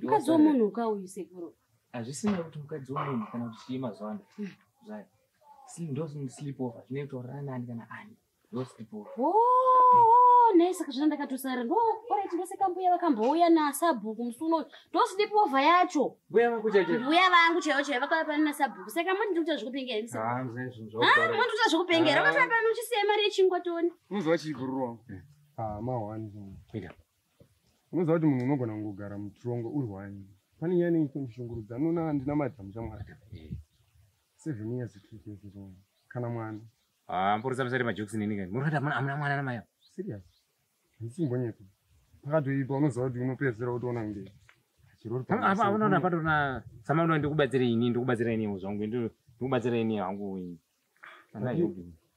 Mukadzi womunhu ukauyu sekuru. Hazvisina kuti mukadzi womunhu kana kuti chii mazuva ano. Zvayo. Ndo sleep over. Zvine kutaurira nani kana ani. Ndo sleep over. Oh, nei saka zvino ndakatosara. Ndo alright ndoseka mbuya vakambouya nasabhuku musi unoyu. Ndo sleep over yacho. Mbuya vako chaicho. Mbuya vangu chaivo chaivo vakauya pano nasabhuku. Saka moti ndikuita zvekupengera imi sekuru. Ah, mzee zvinhu Ah, zvakudaro. moti kuita zvekupengera. Vakauya pano uchisiya mari yechingwa toni. Unoziva chii bhururu wangu? Ah, mahwani. Ita. Unoziva kuti munhu unogona kungogara mutirongo uri hwani. Pane nyaya inenge ichindishungurudza. Unoona handina madhamu shamwari. 7 years tiri tese shamwari. Kana mwana. Ah, mupurisa musati majokes nini kani. Muri kuti hamuna mwana namai avo. Serious. Handisi kumbonyepa. Pakatoipa unoziva kuti unopedzisira kutoona kunge chirori Apa unoona patorina sama ndikubatsire ini ndikubatsira ini zvangu ndikubatsira ini hangu ini.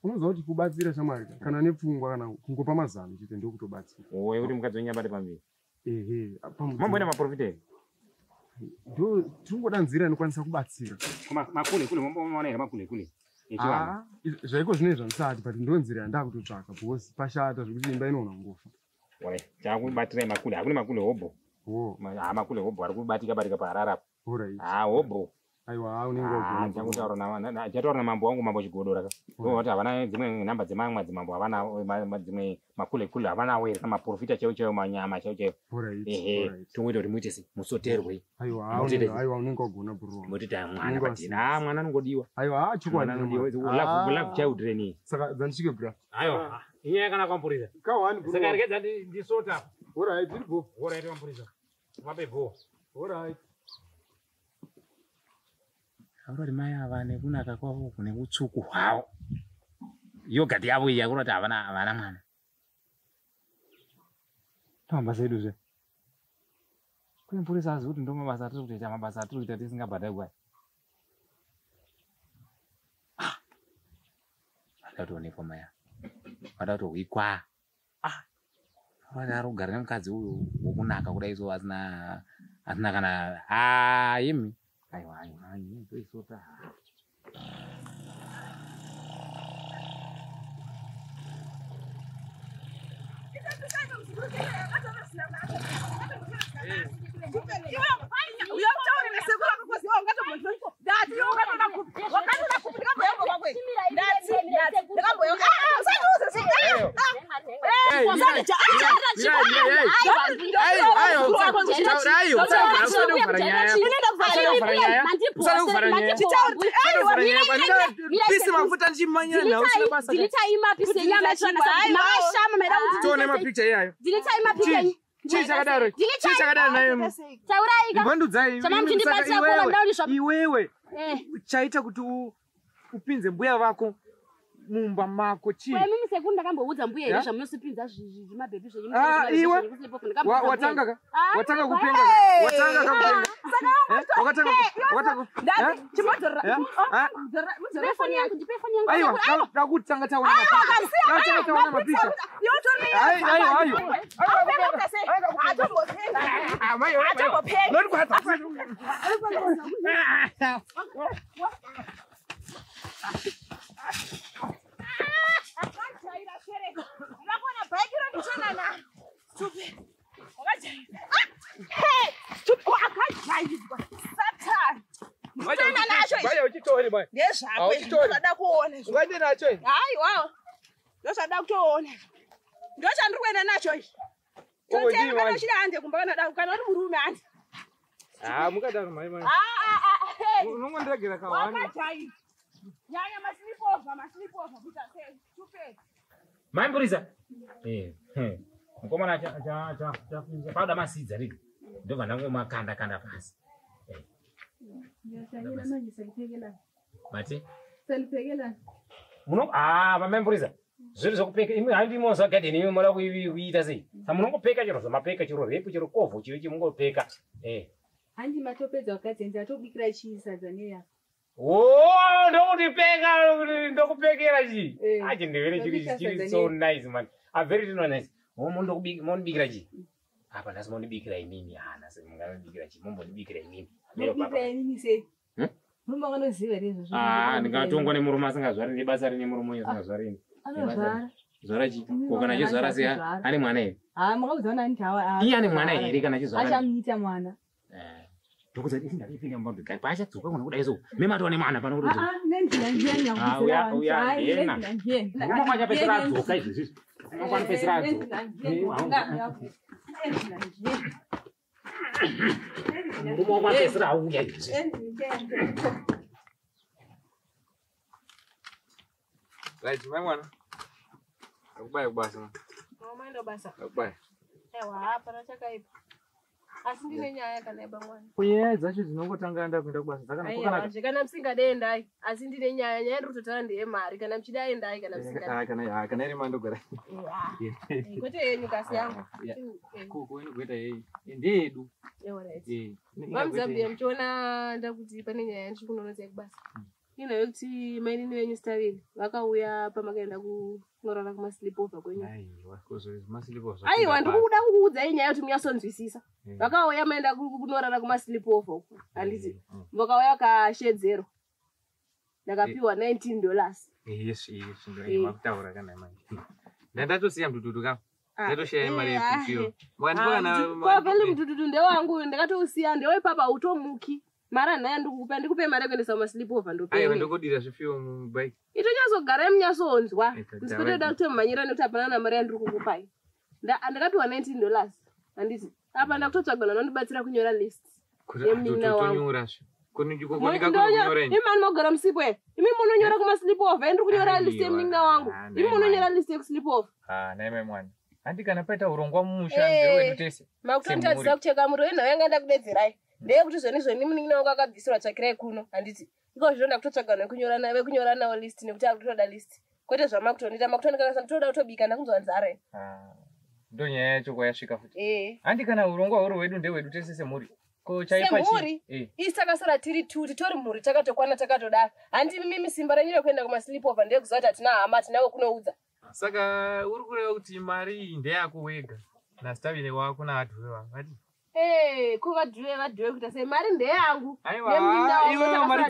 Unoziva kuti kubatsira shamwari kana nepfungwa kana kungopa mazano chete ndokutobatsira. Oye kuti mukadzi wenyu abate pamberi. Ehe. Mamboenda maprofita here? Ndo tinongoda nzira inokwanisa kubatsira. Makule kule mamboona here makule kule. Echivanhu. Ah, zvaiko zvinezvi zvandisati but ndo nzira yandakutotsvaka because pashata zvekuti imba inoona kungofa. Oye, chakubatirai makule. Hakuna makule hobho. Wo, Makule hobho ari kubatika batika paharara apo. alright. Ah, hobho. Aiwa, unenge wagona. Ndichataura namambo wangu mambo Chigodora ka. Ndovati havana dzimwe nhamba dzemamwe madzimambo havana dzimwe makule kule havanawo here kana maprofita chaiwo chaiwo manyama chaiwo chaiwo. Alright. Ehe, Alright. tongoita kuti muite sei musoterwe. Aiwa, Munotoita sei? aiwa unenge wagona bhururu wangu. Motiti mwana Unenge patina. Ah, mwana anongodiwa. Aiwa, ah, chokwadi. Mwana anodiwa. shamwari. Love love children iyi. Saka dzandisvike bra. Aiwa, inyaya yakanaka mupurisa. Kawani bhururu. Saka wangu. regedza ndisota. Alright, tiri bo. Alright mupurisa. Vape bho. Alright. Aurati mai ava nekunaka kwavo uku neutsvuku hwavo. Yogati yavo iyi yakurati havana mwana. Mabasa edu zve. Kune mupurisa azivi kuti ndo mabasa atiri kutoita mabasa atiri kuita tisingabhadharwi aya. Ah! Vada kutoonekwa mai ava. Vada kutohwikwa. Ah! Vada ari kugara nemukadzi uyu wokunaka kudai so asina kana ah imi. Aiwa aiwa ndoisota. Pisi mafuta ndichimanya nhau sina basa. Tione mapicha iyayo. Chii chakadaro? Chii chakadaro naye? Vandudzai. Iwewe chaita kuti upinze mbuya vako mumba mako chii? Mimi sekuru ndakamboudza mbuya here Ya? zvamunosipinza zvimabhebhi zvenyu. Ah, iwe? Watanga ka? Watanga kupenga ka? Watanga ka kupenga? Eh? Wakatanga wakatanga. Eh? Ah? Ndipe foni yangu, ndipe foni yangu. Aiwa, ndakutanga taona mapicha. Ndakutanga taona mapicha. Ai, ai, ai. Ah, mai, mai. Nori kwata. Baya uchitori baya. Ndezvako kuona Ungaende nacho ini. haiwa ndozvada kutoona ndochandiri kuenda nacho ichi Oh, ndiwe kana wani. uchida hande kumba kana uri murume hande Ah, mukadaro mai mai. Unongondiregera kawani. wakajaira nyanya maslipova maslipova kuita sei stupid Mai mupurisa. Eh. Mukomana cha pauda masidza riri. Ndobva ndangomakanda kanda pasi. Mati? Muno ah vamai mupurisa. Zviri zvokupeka imi handi moza garden imi moda kuita sei? Sa munongopeka chero zvamapeka chero repu chero kovho chiro chimungopeka. Eh. Handi matopedza wakadzi atobikira chii sadza neya. Oh, ndokutipeka ndokupekera chii? Eh, Achi ndivere chiri ndobika chiri sadza so nice man. Ah very nice. Oh, mondibikira chii? Apa nhasi mondibikira imimi. Ah nhasi mungandibikira chii? Mombondibikira imimi. Mero papa. Mobikira inini sei? Hmm? Murume wanoziva here izvozvo? Ah, ndingatongwa nemurume asingazvari nebasa rine murume uyo asingazvari. Anozvara. Zvara chi? Ko kana achizvara sei ane mwana here? Ah, makaudza nani tawa. Iye ane mwana here kana achizvara? Achamuita mwana. Eh. Ndokudza kuti ndakapinda mumba ndikati paachadzoka kuno kudai so. Mema toone mwana pano kuti. Ah, nendina njeni Ah, uya uya yena. Murume wako achapedzisira adzoka izvezvi. Murume wako anopedzisira adzoka. Murume wako anopedzisira auya izvezvi. Right, mai mwana. Akubaya kubasa. Umaenda basa. Akubaya. Aiwa, hapana chakaipa. Asi ndine nyaya kana iba mwana. Kunyaya dzacho dzinongotanga ndakuenda kubasa dzakanaka. Aiwa, kana musingade endai. Asi ndine nyaya, nyaya ndiri kutotaura ndeyemari. Kana muchida endai, kana musingade. Kana kana iri mandogara. Kwete yenyu kasi yangu. Ko inogoita yei? Ndeyedu. Alright. VaMuzambiya muchiona ndakuti pane nyaya yandiri kunonotsa kubasa. Ino yekuti mainini venyu Stavini vakauya pamakaenda kunorara kumasleepover kwenyu. Aiwa, kuzvo masleepover. Aiwa, ndikuda kukuudzai nyaya kuti munyatsonzwisisa. Vakauya maenda kunorara kumasleepover uko. Handiti. Vakauya vakashedzerwa. Ndakapiwa $19. Yes, yes, ndo makutaura kana manje. Ndatosiya mdududu ka. Ndatoshaya mari yekufiwa. Mwandipa kana mdududu ndewangu ndakatousiya ndeweipapa hautomuki. Mara nhaya ndikukupa ndikupe mari yekuendesa kumasleepover ndopei. Aiwa ndokodira zvifiwo mubike. Itonyazogara munyasonzwa. Ndisikutoda kutomhanyira nekuti hapana na mari yandiri kukupai. Ndakapiwa $19. Handiti. Apa ndakutotsvaga vanhu vanondibatsira kunyora list. Yemunin'ina wangu. Imi mani mogara musipo here? Imi munonyora kumasleepover, ndiri kunyora list yemunin'ina wangu. Imi munonyora list yekusleepover. Ah, nai mwana. Handi kana paita urongwa mumusha ndewedu tese. Makutonditadzisa kucheka muriwo yenhau yanga ndakudedzerai. Ndeyekuti zvoni zvoni munin'ina wangu akabvisirwa tsvakirai kuno, handiti. Iko zvino ndakutotsvaga vanhu vekunyora navo list nekuti akutoda list. Kwete zvamakutondiita, makutondikanganisa nditoda kutobika ndakunzwa nzara. Ah, ndo nyaya yacho kwayasvika futi. Eh. Handi kana urongwa huri hwedu ndewedu tese semhuri. Ko chaipa Semhuri? Isi takasara tiri two, titori mhuri takatokwana takatodaro. Handi mimi simba renyu rekuenda kumasleepover ndeyekuziva kuti hatina hama, hatina wekunoudza. Saka uri kureva kuti mari iyi ndeyako wega naStavile wako naAdhuwe wako ati? Eh, ko vadhuwe kuita sei? Mari ndeyangu. Aiwa, iwewe mari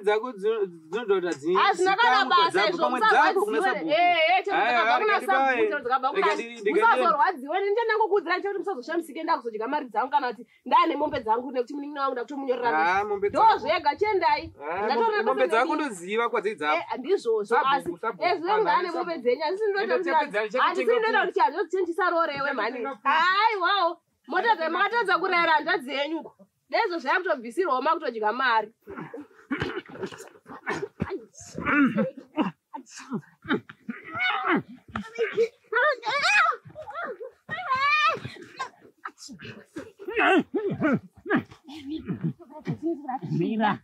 dzako dzinoda kuti Hazvina kana basa izvo, musarwadziwe. Eh, chero dzakabva kuna sabhuku, chero dzakabva kuna musazorwadziwe. Ndinenge ndingokuudzirai chero kuti musazoshamisike ndakuzodya mari dzangu kana kuti ndaane mombe dzangu nekuti munin'ina wangu ndakutomunyorera. Ndozvega chiendai. Mombe dzako ndoziva kwadziri dzako. Ndizvozvo asi ezvo ndaane mombe dzenyu handisi ndinoda kuti handizochenjisarorewe mhani. Aiwawo. Motadza makatadza kurayira hanzvadzi yenyu uko. Dezvo zvayakutobvisirwawo makutodya mari. Mira.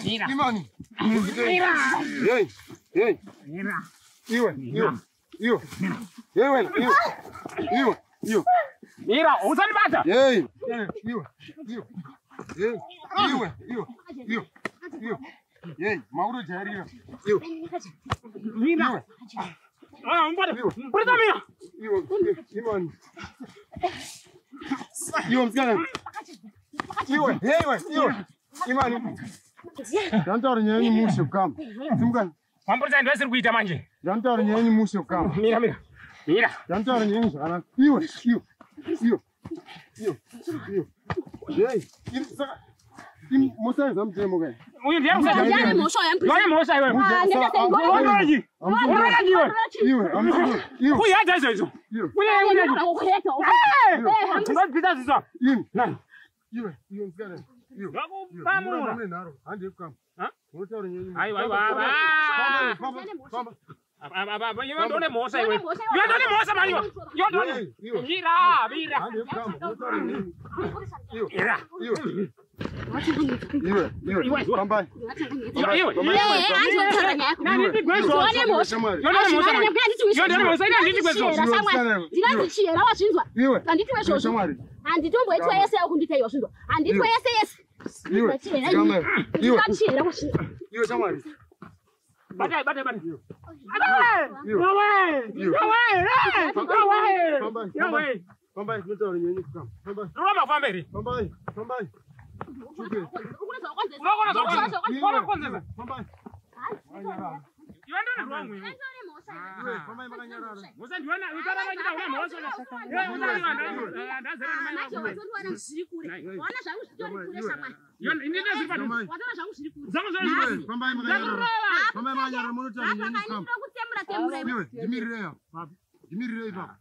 Mira. Imani. Mira. Hey. Hey. Mira. Iwe, iwe. Iwe. Hey wena, iwe. Iwe, iwe. Mira, usandibata. Hey. Iwe, iwe. Hey, iwe, iwe. Iwe. Iwe. Hey, mauro jairira. Iwe. Mira. Ah, mbona. Mbona mira. Iwe, Imani. Iwe msikana. Iwe, hey iwe, iwe. Imani. Ndantaura nyaya yenyu mushe kukama. Simukana. Mambo ndasiri kuita manje. Ndantaura nyaya yenyu mushe kukama. Mira, mira. Mira. Ndantaura nyaya yenyu zvakanaka. Iwe, iwe. Iwe. Iwe. Iwe. Hey, saka musaiza mutemo kai. Uyu ndiye musaiza. Ndiani mhosva yamupurisa? Ndiani mhosva iwe? Ah, Unoona Unoona iwe? Iwe, iwe. Kuyaita izvo izvo. Iwe. Kuya kuya. Ndobvisa zviswa. Iwe. Nani? Iwe, iwe msikana. Iwe. Ndakupamura. Mune nharo, handi yekukama. Unotaura nyaya yenyu. Aiwa, aiwa. Famba, famba. Iwe ndone mhosva iwe. Iwe ndone mhosva mani iwe. Iwe ndone. Mira, mira. Handi yekukama, unotaura nyaya yenyu. Iwe. Mira. Iwe. Iwe, iwe. Fambai. Iwe, iwe. Iwe. Handitiwe izvozvo. Handitomboitwa yese yakundiita iwe wazvinzwa. Handitwe yese yese. Iwe. Iwe. Ndikachiyera wazvinzwa. Iwe shamwari. Batai, batai, batai. Iwe. Yawe! Iwe. Yawe! Yawe! Fambai, Yawe! Fambai tinotaura nyaya yenyu kukamba. Fambai. Ruramba kufamba here? Fambai. Fambai. Unoona kukonzesa. Fambai. Iwe ndone rwangu iwe. Iwe fambai makanyarara. Musa ndiona utaramba chita una mhosva. Iwe usariwa ndazera namai vangu. Zviri kure. Waona zvangu zvitori kure shamwari. Iwe ndine zviri padhuze. Watoona zvangu zviri kure. Zangu zviri. Fambai makanyarara. Fambai makanyarara munotaura nyaya yenyu kukamba. Ndinoda kutsemura tsemura iwe. Iwe ndimirirei apa. Ndimirirei ipapo.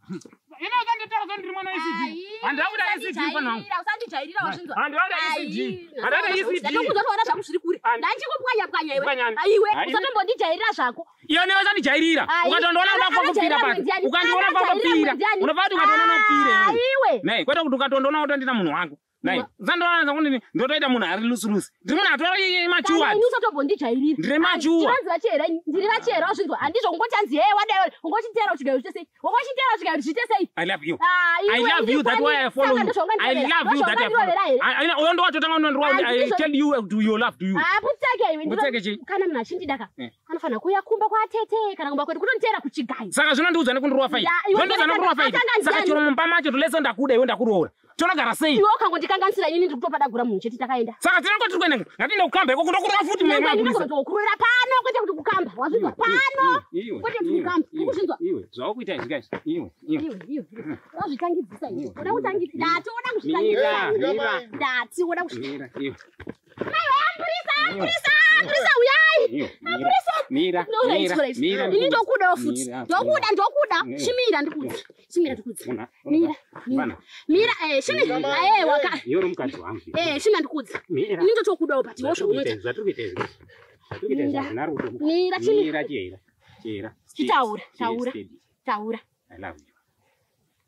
Ine usanditaura kuti ndiri mwana weECD. Handauda ECD pano hangu. Usandijairira wazvinzwa. Handauda ECD. Handauda ECD. Ndatokuudza kuti waona zvangu zviri kure. Ndachikupwanya pwanya iwe. Pwanyani. Iwe Ai, usatombondijairira zvako. Iwe newe usandijairira. Ai, Ukatondiona uda kufa kupfira anajairira pano. mwendiani. Ukandiona kufa Anajairira kupfira. mwendiani. Unobva kuti ukatondiona upfire. Iwe. Nei, kwete kuti ukatondiona utondita munhu wangu. Nei, usandiona kuti ndotoita munhu ari lusi lusi. Ndiri munhu atori machuwa. Kana ini usatombondijairira. Ndiri machuwa. Ndinonzi vachera ini. Ndiri vachera wazvinzwa. Handizvo kungoti hanzi hee wadai ungochitera uchigayo zviite sei. Ungochitera uchigayo zviite sei. I love you. Ah, I iwe, love you, that's why I follow you. I love you, that I follow. I uyo ndowatotanga unondirwa kuti I Handizvo- tell you to your love to you. Ah, putseke iwe. Putseke chii? Kana munhu achindida Eh. anofanira kuuya kumba kwatete kana kumba kwedu kutonditeera kuchigayo. Saka zvinondiudza nekundirova faiti. Ya, iwe Zvinondiudza nekundirova faiti. atanga Saka ndiani? chero mumba macho tulese ndakuda iwe ndakuroora. Tonogara sei? Iwe ukangondikanganisira inini ndiri kutopadagura munhu chete takaenda. Saka tinenge tiri kuenda ngatinde kukamba ikoko ndokurova futi Nyangwe mwe mapurisa. ndinogotokurira pano kwete kuti kukamba. Wazvinzwa pano. Kwete kuti kukamba. Ukuzvinzwa. Iwe, zvawakuita izvi guys. Iwe, iwe. Iwe, iwe. Wazvitangidzisa iwe. Uda kutangidza. Ndati uda Mira, kuzvitangidza. mira. Ndati uda kuzvitangidza. Mira, iwe. Amburisa, amburisa, amburisa uyai. Iwe, mira. Mira, No, right, mira, right. mira. Ini ndokudawo futi. Mira, Ndokuda, ndokuda. Mira. Chimira ndikudze. Chimira ndikudze. Muna, Mira, mira. Bana. Mira, eh, chimira. Eh, waka. Iwe uri mukadzi wangu. Eh, chimira ndikudze. Mira. Ini ndotokudawo but iwe zvaunoita. Zvatiri kuita izvi. Zvatiri kuita izvi Mira. hazvina rudo. Mira, chimira. Mira, chihera. Chihera. Chitaura, Steady, taura. steady. Taura. I love you.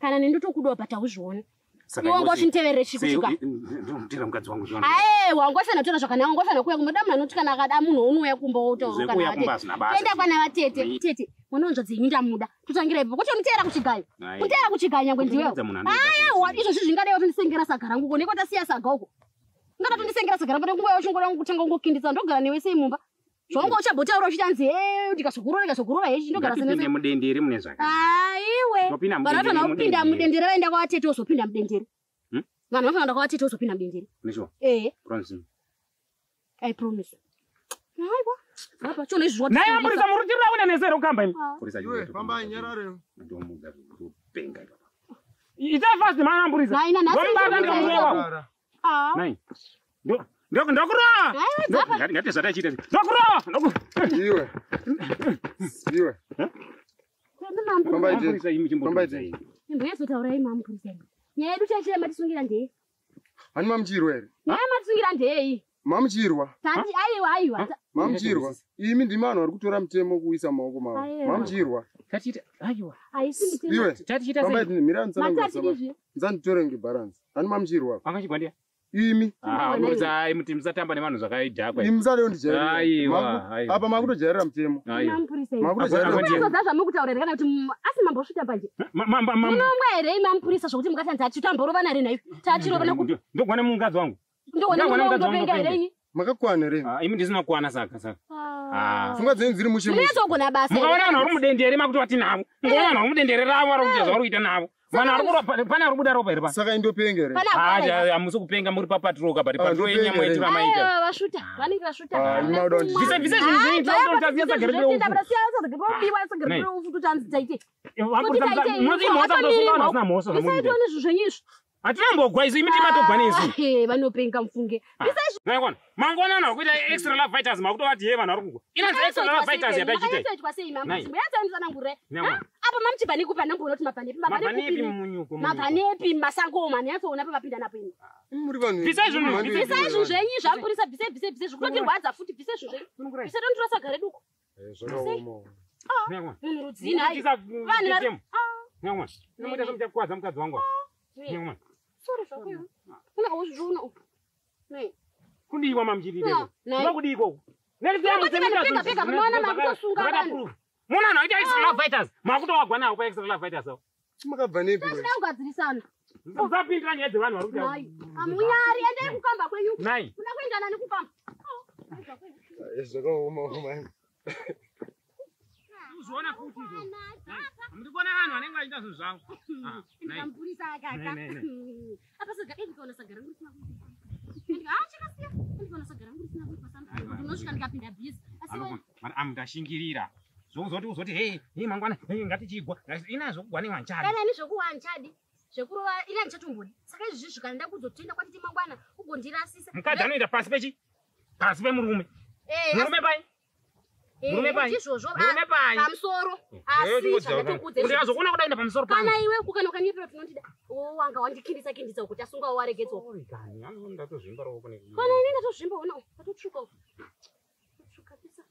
Kana neni ndotokudawo but hauzvioni. Saka Iwe wanga iwe uchinditeverere sei- chikusvika. Ndomutera mukadzi wangu zvino. Aiwa, wangofanira kutaura zvakanaka, wangofanira kuuya kumba. Damunhu anoti kana akada munhu unouya kumba wotaura Zvekuuya kana kumba vatete. hazvina basa. Toenda kwana vatete. Tete, mwana wanzvadzi yenyu ndamuda. Totangira ipapo. Kuti uniteera kuchigayo. Ai. Kuteera kuchigayo nyangwe ndiwewo. Kutoratidza munhu anoita Aiwa, izvozvi zvingadai watondisengera saga rangu uko neko tasiya saga uko. Ungada tondisengera saga rangu nekunguva yacho kutanga kungokinditsa ndogara newe sei mumba. Zvaunga uchambotaura uchiti hanzi hee ndikazokurora ndikazokurora hechi ndogara Ngatipinde senese. mudendere mune zvakanaka. Aiwe. Topinda Vanhu mudendere, vanofanira kupinda mudendere. mudendere vaenda kwavatete wozopinda mudendere. Hmm? Vanhu vanofanira kuenda kwavatete wozopinda mudendere. Neshuwa, Eh. promise me. I promise. Aiwa. Apa chiona izvi Naye amburisa murutiri rakuenda nese here kukamba imi. Purisa Iwe fambai nyarare. Ndomuudza zvekupenga ipapa. Itai fast mwana amburisa. Naina nhasi Ndomubata ndikamurova. Nyarara. Ah. Nai. Ndokurova. Aiwa dzapa. Ngati zvatachiita. Ndokurova. Iwe. Iwe. Fambai tete. Amburisa imi Fambai chimbotiudzai. tete. Imboyazotaurai mamupurisa imi. Nyaya yedu chaichira matisungira ndeye. Hani mamuchirwa here? Nyaya matisungira ndeye. Mamuchirwa. Tati aiwa aiwa. Mamuchirwa. Imi ndimi vanhu vari kutora mutemo kuisa mumaoko mavo. Aiwa. Mamuchirwa. Tatiita aiwa. Haisi mitemo. Iwe. Tatiita Fambai sei? tete. Mira nditsanangure Matati saba. izvi. Nzanditore ngebalance. Hani mamuchirwa. Wakachigwandia. Imi. Ah, amburisa imi musatamba nevanhu zvakaidhakwa. Imi musade kundijairira. Aiwa, aiwa. Apa makutojairira mutemo. Aiwa. Mamupurisa imi. Makutojairira Akwa- mutemo. Munozodza zvamukutaura here kana kuti asi mambosvita panje. Munomwa here imi mamupurisa zvokuti mukati hanzi achitamborovana here naivi. Tachirovana ku Ndogwana mukadzi wangu. ndoona Ndogwana mukadzi wangu munopenga here ndopenga. imi. Makakwana here? Ah, imi ndisina kuwana saka saka. Ah. Pfungwa dzenyu dziri mushe mushe. Munozogona basa. here? Mukaona vanhu vari mudendere makutoti navo. Mukaona vanhu vari mudendere ravo vari kuita zvavari kuita navo. Vanhu vari kuropa pane ari kubuda ropa here pa? Saka indopenga here? Pana Ah, hamusi kupenga muri papatrol ka but Ah, patrol ndopenga yenyama here. yetu ramaita. Aiwa vashuta. Vanenge vashuta. Ah, imi makuda kundi- Bvise bvise zvinhu zvenyu tinototaziya sagere reufu. Nei. Munoti imhosva kutosunga vanhu vasina mhosva zvamunoita. Bisaitoni izvo zvenyu izvo. Hatinambogwa isu imi timatogwa nesu. Ah, vanopenga mufunge. Naikona. Mangwana vanhu vari kuita extra love fighters makutovati ye vanhu vari kugwa. Inonzi extra love fighters yatachiita. Yakaitwa sei Nai. mamupurisa? Yatsanangure. Nyama. Apa mamuchibva nekupa ndamboona kuti mabva nepi. Mabva nepi munyuko munyuko. Mabva nepi masango umu handinatsoona pavapinda napo imi. Imi muri vanhu. Bvisai zvinhu, mhando Bvisai yedu zvinhu vanhu. zvenyu zvamupurisa bvisai bvisai bvisai zvikutotirwadza futi bvisai zvinhu zvenyu. Bvisai tonditora saga redu uko. Eh, Zvakaoma. Nyama. Munhu rudzini hai. Munoitisa Vanhu vari- mutemo. Nyama. Munoita semuchakuvadza mukadzi wangu. Nyama. Sorry zvako iwe. Unenge uchizviona uku. Nei. Kudiwa mamuchirire. No, nei. Ndokudii ikoko. Nekuti vanhu pega pega munoona makutosunga vanhu. Munoona vanhu vaita extra love fighters. Makutowagwa navo pa extra love fighters avo. Makabva nepi? Toda kugadzirisana. Usapindira nyaya dzevanhu vari kuita. Nai. Hamunyari endai kukamba kwenyu. Nai. Muda kuenda nani kukamba? Eh, Zvakaoma. Uzviona futi izvo. Nai. Murikuona vanhu vanenge vachiita zvinhu zvavo. Ndikamupurisa akaka. Apa saga ndikaona saga rangu risina kuipa. Chakasiya. Ndikaona saga rangu risina kuipa sana. Ndinosvika ndikapinda busy. Asi wewe ndashingirira. Zvozoti uzoti hey hey mangwana hey ngatichigwa. Ina zvokugwa newanchadi. Kana ini zvokuwa hanchadi. Zvekurova ina ndichatombodi. Saka izvi zvikana ndakuzotoenda kwatiti mangwana ugondirasisa. Mukadzi anoenda pasi pechi? Pasi pemurume. Murume pai? Murume pai? Ndizvozvo. Murume pai? Pamusoro. Asi zvandatokuudza. Ndikazokuona kuda kuenda pamusoro pangu. Kana iwe kukana ukanyepera tinondida. Wanga wandikindisa kindisa uko tasunga waregedzwa. Kani, ndatozvimba ruoko ne. Kana ini ndatozvimba ona. Ndatotsvuka. Tsvuka pisa.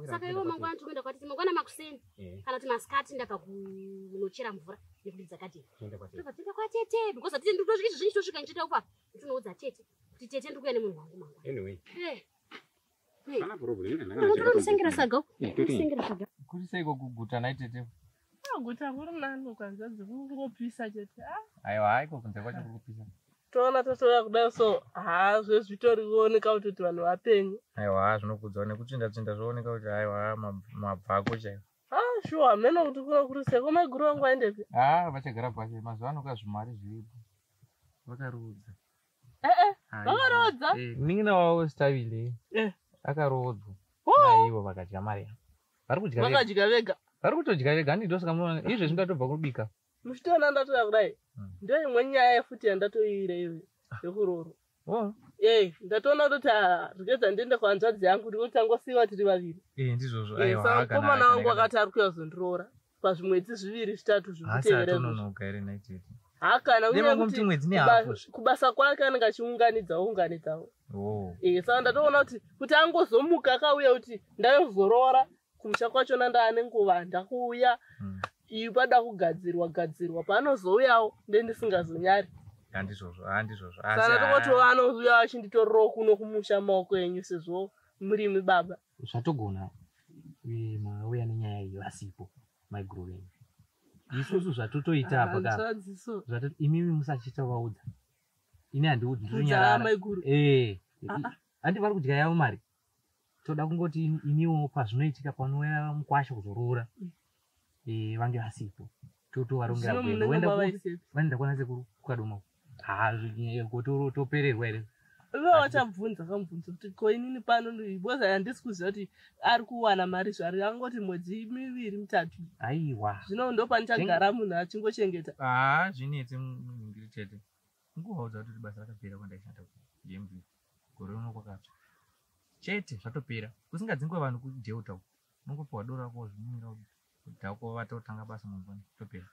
Saka iwe mangwana tikuenda kwatiti mangwana makuseni. Kana kuti masikati ndabva kunochera mvura nekuridza kadheni. Ndobva toenda kwatete because atete ndotosvika izvi zvinhu ndichitoita upa. Ndinoudza tete kuti tete ndikuya nemunhu wangu mangwana. Anyway. Kana problem ina ndanga. Saga. Ndosengera saga. Kuri seiko kuguta nai tete? Guta kuri nani ukanzadzi kungopisa chete. Aiwa haiko kunze kwacho kuri kupisa. Toona tatouya kudai so zvezvitorioneka kuti vanhu vapenyu. Aiwa zvinokudzwa nekutsvinda tsvinda zvooneka kuti aiwa mabvako chaiwo. Sure hameno kuti kuno kuri seko maiguru vangu vaendepi? Vachagara pasi mazuva ano kazvimari zviripo. Vakaroodza. Vakaroodza? Munin'ina wavo Stabile. Akaroodzwa. Naivo vakadya mari yavo. Vari kudya vega. Vakadya vega. Vari kutodya vega handii ndosaka munoona izvezvi ndatobva kubika. Muchitoona ndatouya kudai. Ndiyo imwe nyaya futi yandatoiira iyoyo yekuroorwa. Ndatoona kuti regedza ndiende kuhanzvadzi yangu ndikuti tangosiyiwa tiri vaviri. Ndizvozvo aiwa. Saka mukomana wangu akati ari kuuya kuzondiroora pazvimwedzi 2 3 zvirikutevera. Atononoka here nhai tete? Hakana uye kuti kubasa kwake anenge achiunganidza unganidzawo. Saka ndatoona kuti angozomuka akauya kuti ndazoroora kumusha kwachona ndaane nguva ndakuuya. Iyi pada kugadzirwa gadzirwa paanozouyawo ndendisingazonyari. Handizvozvo handizvozvo. Saka tokotova anouya achinditorerawo kuno kumusha maoko enyu sezvo murimi baba. Zvatogona mauya nenyaya iyi vasipo maiguru venyu. Isusu zvatotoita apa ka. Imimi musachitovaudza. Ini handiudzi ndinonyarara. Handi vari kudya yavo mari. Toda kungoti imiwo pazvinoitika panouya mukwasha kuzoroora. Vange vasipo. Totovarongera kuenda. Vaenda kwana sekuru kukadoma. Topererwa here? Ivo vachabvunza kamubvunzo kuti ko inini pano because handisi kuziva kuti ari kuwana mari zvari angoti mwedzi 2 3. Aiwa. Zvino ndopanichagara munhu achingochengeta. Zvinetse munhingiri tete. Kungovaudza kuti basa rakapera kwandaishanda kuGMB. Gore rino kwakatsva. Chete zvatopera. Kusingadzingwe vanhu kuDelta uko. Unongopiwa doro rako zvimira kudhako vatotanga basa mangwana topera.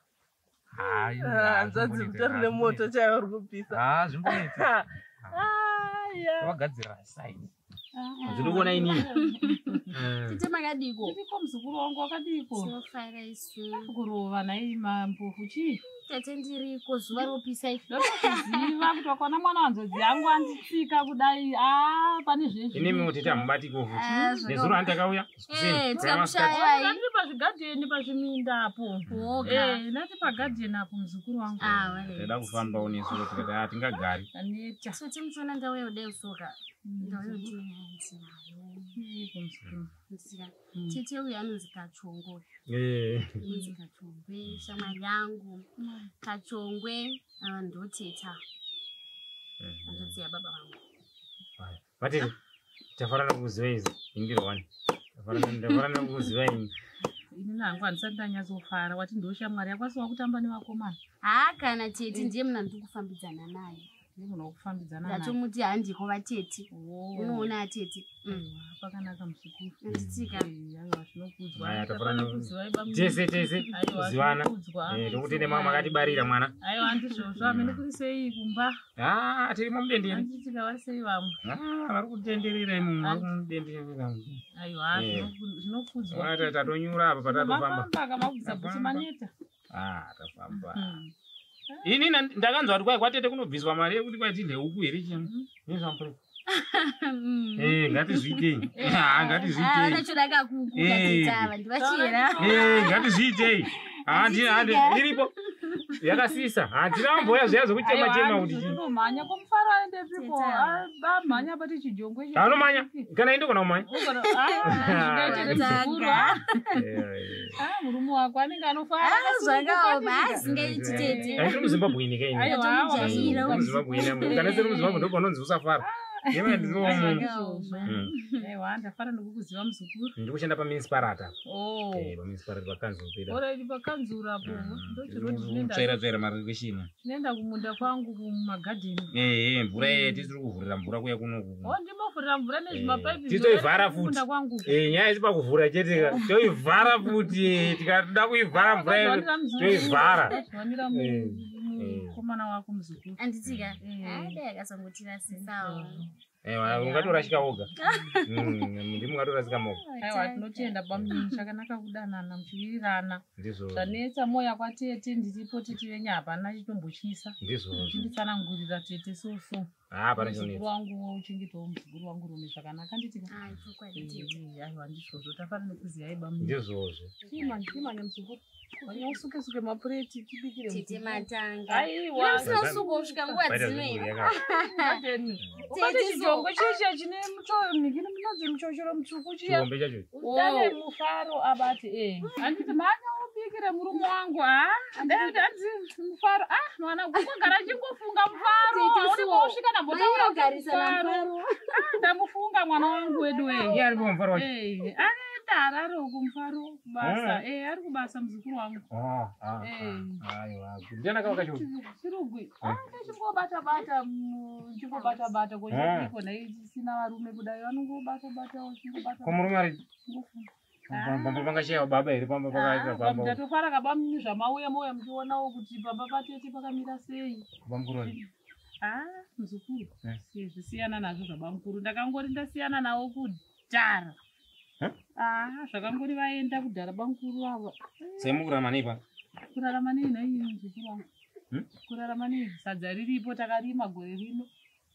Hanzvadzi kutori nemoto chaiwo uri kupisa. Zvimbonetse. Vagadzira size. Zvinokuona inini. Tete makadiko? Tiriko muzukuru wangu wakadiko? Tinofara isu. Kurova nai mambofu chii? Tete ndiriko zuva ropisa ife. Ndotoziva kuti wakaona mwana wanzodzi yangu anditsika kudai. Pane zvezvi. Inemi tete hamubatiko futi. Nezuro handakauya. Tikakushayai. Ndiri pazvigadheni pazviminda apo. Ndati pagadheni apo muzukuru wangu. Taida kufambawo nesu tikati hatingagari. Taneta. Tete muchiona ndauya kudai usoka. Ndauya kuti ndinayo. Tete uyu anonzi Kachongwe. Anonzi Kachongwe, shamwari yangu. Kachongwe ndoteta. Hanzvadzi yababa vangu. Vatete, tafarana kuziva izvi. Indiro 1. Tafarana kuziva ini. Ini nangu handisati ndanyatsofara wati ndo shamwari yako asi wakutamba nevakomana. Kana tete ndiye munhu andiri kufambidzana naye. Ndinokufambidzana naye. Ndatomuti handiko vatete. Unoona atete. Pakanaka muzukuru. Nditsika. Aiwa zvinokudzwa. Tafarana tese tese kuzivana. Ndokuti nemamwe makatibarira mwana. Aiwa ndizvozvo amene kuri sei kumba. Tirimo mudendere. Anditsika vari sei vamwe. Vari kutenderera imomo, vari kumudenderera. Aiwa zvinokudzwa. Tatonyura apa patatofamba. Mafamba kamabvisa kuti maneta. Tafamba. Ini ndakanzwa kuti kwai kwatete kunobviswa mari yekuti kwai tidye huku here chii? Nezvampuri. Ngatizviitei. Ngatizviitei. Vanochoda kakuku katete ava ndivachera. Ngatizviitei. Iripo. Yakasisa. Handina mboya zviya zvekuchema chema kuti chii. Tinomhanya komufaro aendepiko? Amhanya pati chijongwe ichi. Anomhanya. Kana indi kana kumhanya. Ugona zvingaite muzukuru. Murume wako anenge anofara. Zvakaoma, asingaiti tete. Andiri muZimbabwe ini kaini. Aiwa, Ndatomujaira Ndiri muZimbabwe ini. Kana siri muZimbabwe ndipo panonzi usafara. Yema ndinowo munhu. Aiwa, ndafara nekukuziva muzukuru. Ndiri kushanda pamunicipality. Oh. Pamunicipality pakanzuru pedu. Alright, pakanzuru apo. Ndochiroti zvinoenda. Tsvaira tsvaira marikishini. Zvinoenda kumunda kwangu kumagadheni. Mvura ye tisiri kuvhurira mvura kuya kunoku. Oh, ndimofurira mvura nezvimapaipi. Titoivhara futi. Kumunda kwangu. Nyaya isi pakuvhura chete ka. Toivhara futi. Tikada kuivhara mvura yedu. Toivhara. Zvanira mukomana wako muzukuru. Anditika. Dai akazongotirasisawo. Ungatorashika woga. Ndimungatorasika moga. Aiwa, tinotenda bamunini, chakanaka kudanana muchiwirirana. Ndizvo. Zvanetsa moya kwatete ndiripo tete venyu hapana chitombotyisa. Ndizvozvo. Chinditsanangurira tete so. Hapana Muzukuru chonetsa. wangu uchengetawo muzukuru wangu rume zvakanaka nditika. Chokwadi tete. Aiwa, ndizvozvo tafara nekuziyai bamunini. Ndizvozvo. Chimanya muzukuru. Usuke suke mapureti tibikire. Tete matanga. Aiwa. Usina usuku kusvika nguva Baita dzino zvekudya iri. ka. Gadheni. Ubate chijongwe chiya chine muchocho munonzi muchochoro mutsvuku chiya. Chikombe chacho. Udane mufaro abati Handiti mhanya ubikire murume wangu Handiti mufaro mwana kungogara chingofunga mufaro. Tete so. Unenge usvika ndambotaura Mairogarisa mufaro. namufaro. Ndamufunga mwana wangu wedu we. Iye aripo mufaro wacho. Anoenda Harare uko mufaro kubasa. Ari kubasa muzukuru wangu. Aiwa. Ndiana kava kacho. Chirugwi. Chingobata bata chingobata bata kochiko naisina varume kudai vanongobata bata chingobata. Ko murume ari pamba pangashayiwa baba here pamba pakaita pamba. Ndatofara kabamunini zvamauya mauya muchionawo kuti pamba patete pakamira sei. Bamukuru wacho. Muzukuru. Zvisiyana nazvo zvabamukuru. Ndakangori ndasiyana nawo kudhara. Zvakangori vaenda kudhara bamukuru ava. Sei mukurarama nei pa? Kurarama nei nhai muzukuru wangu? Kurarama nei? Sadza riripo takarima gore rino.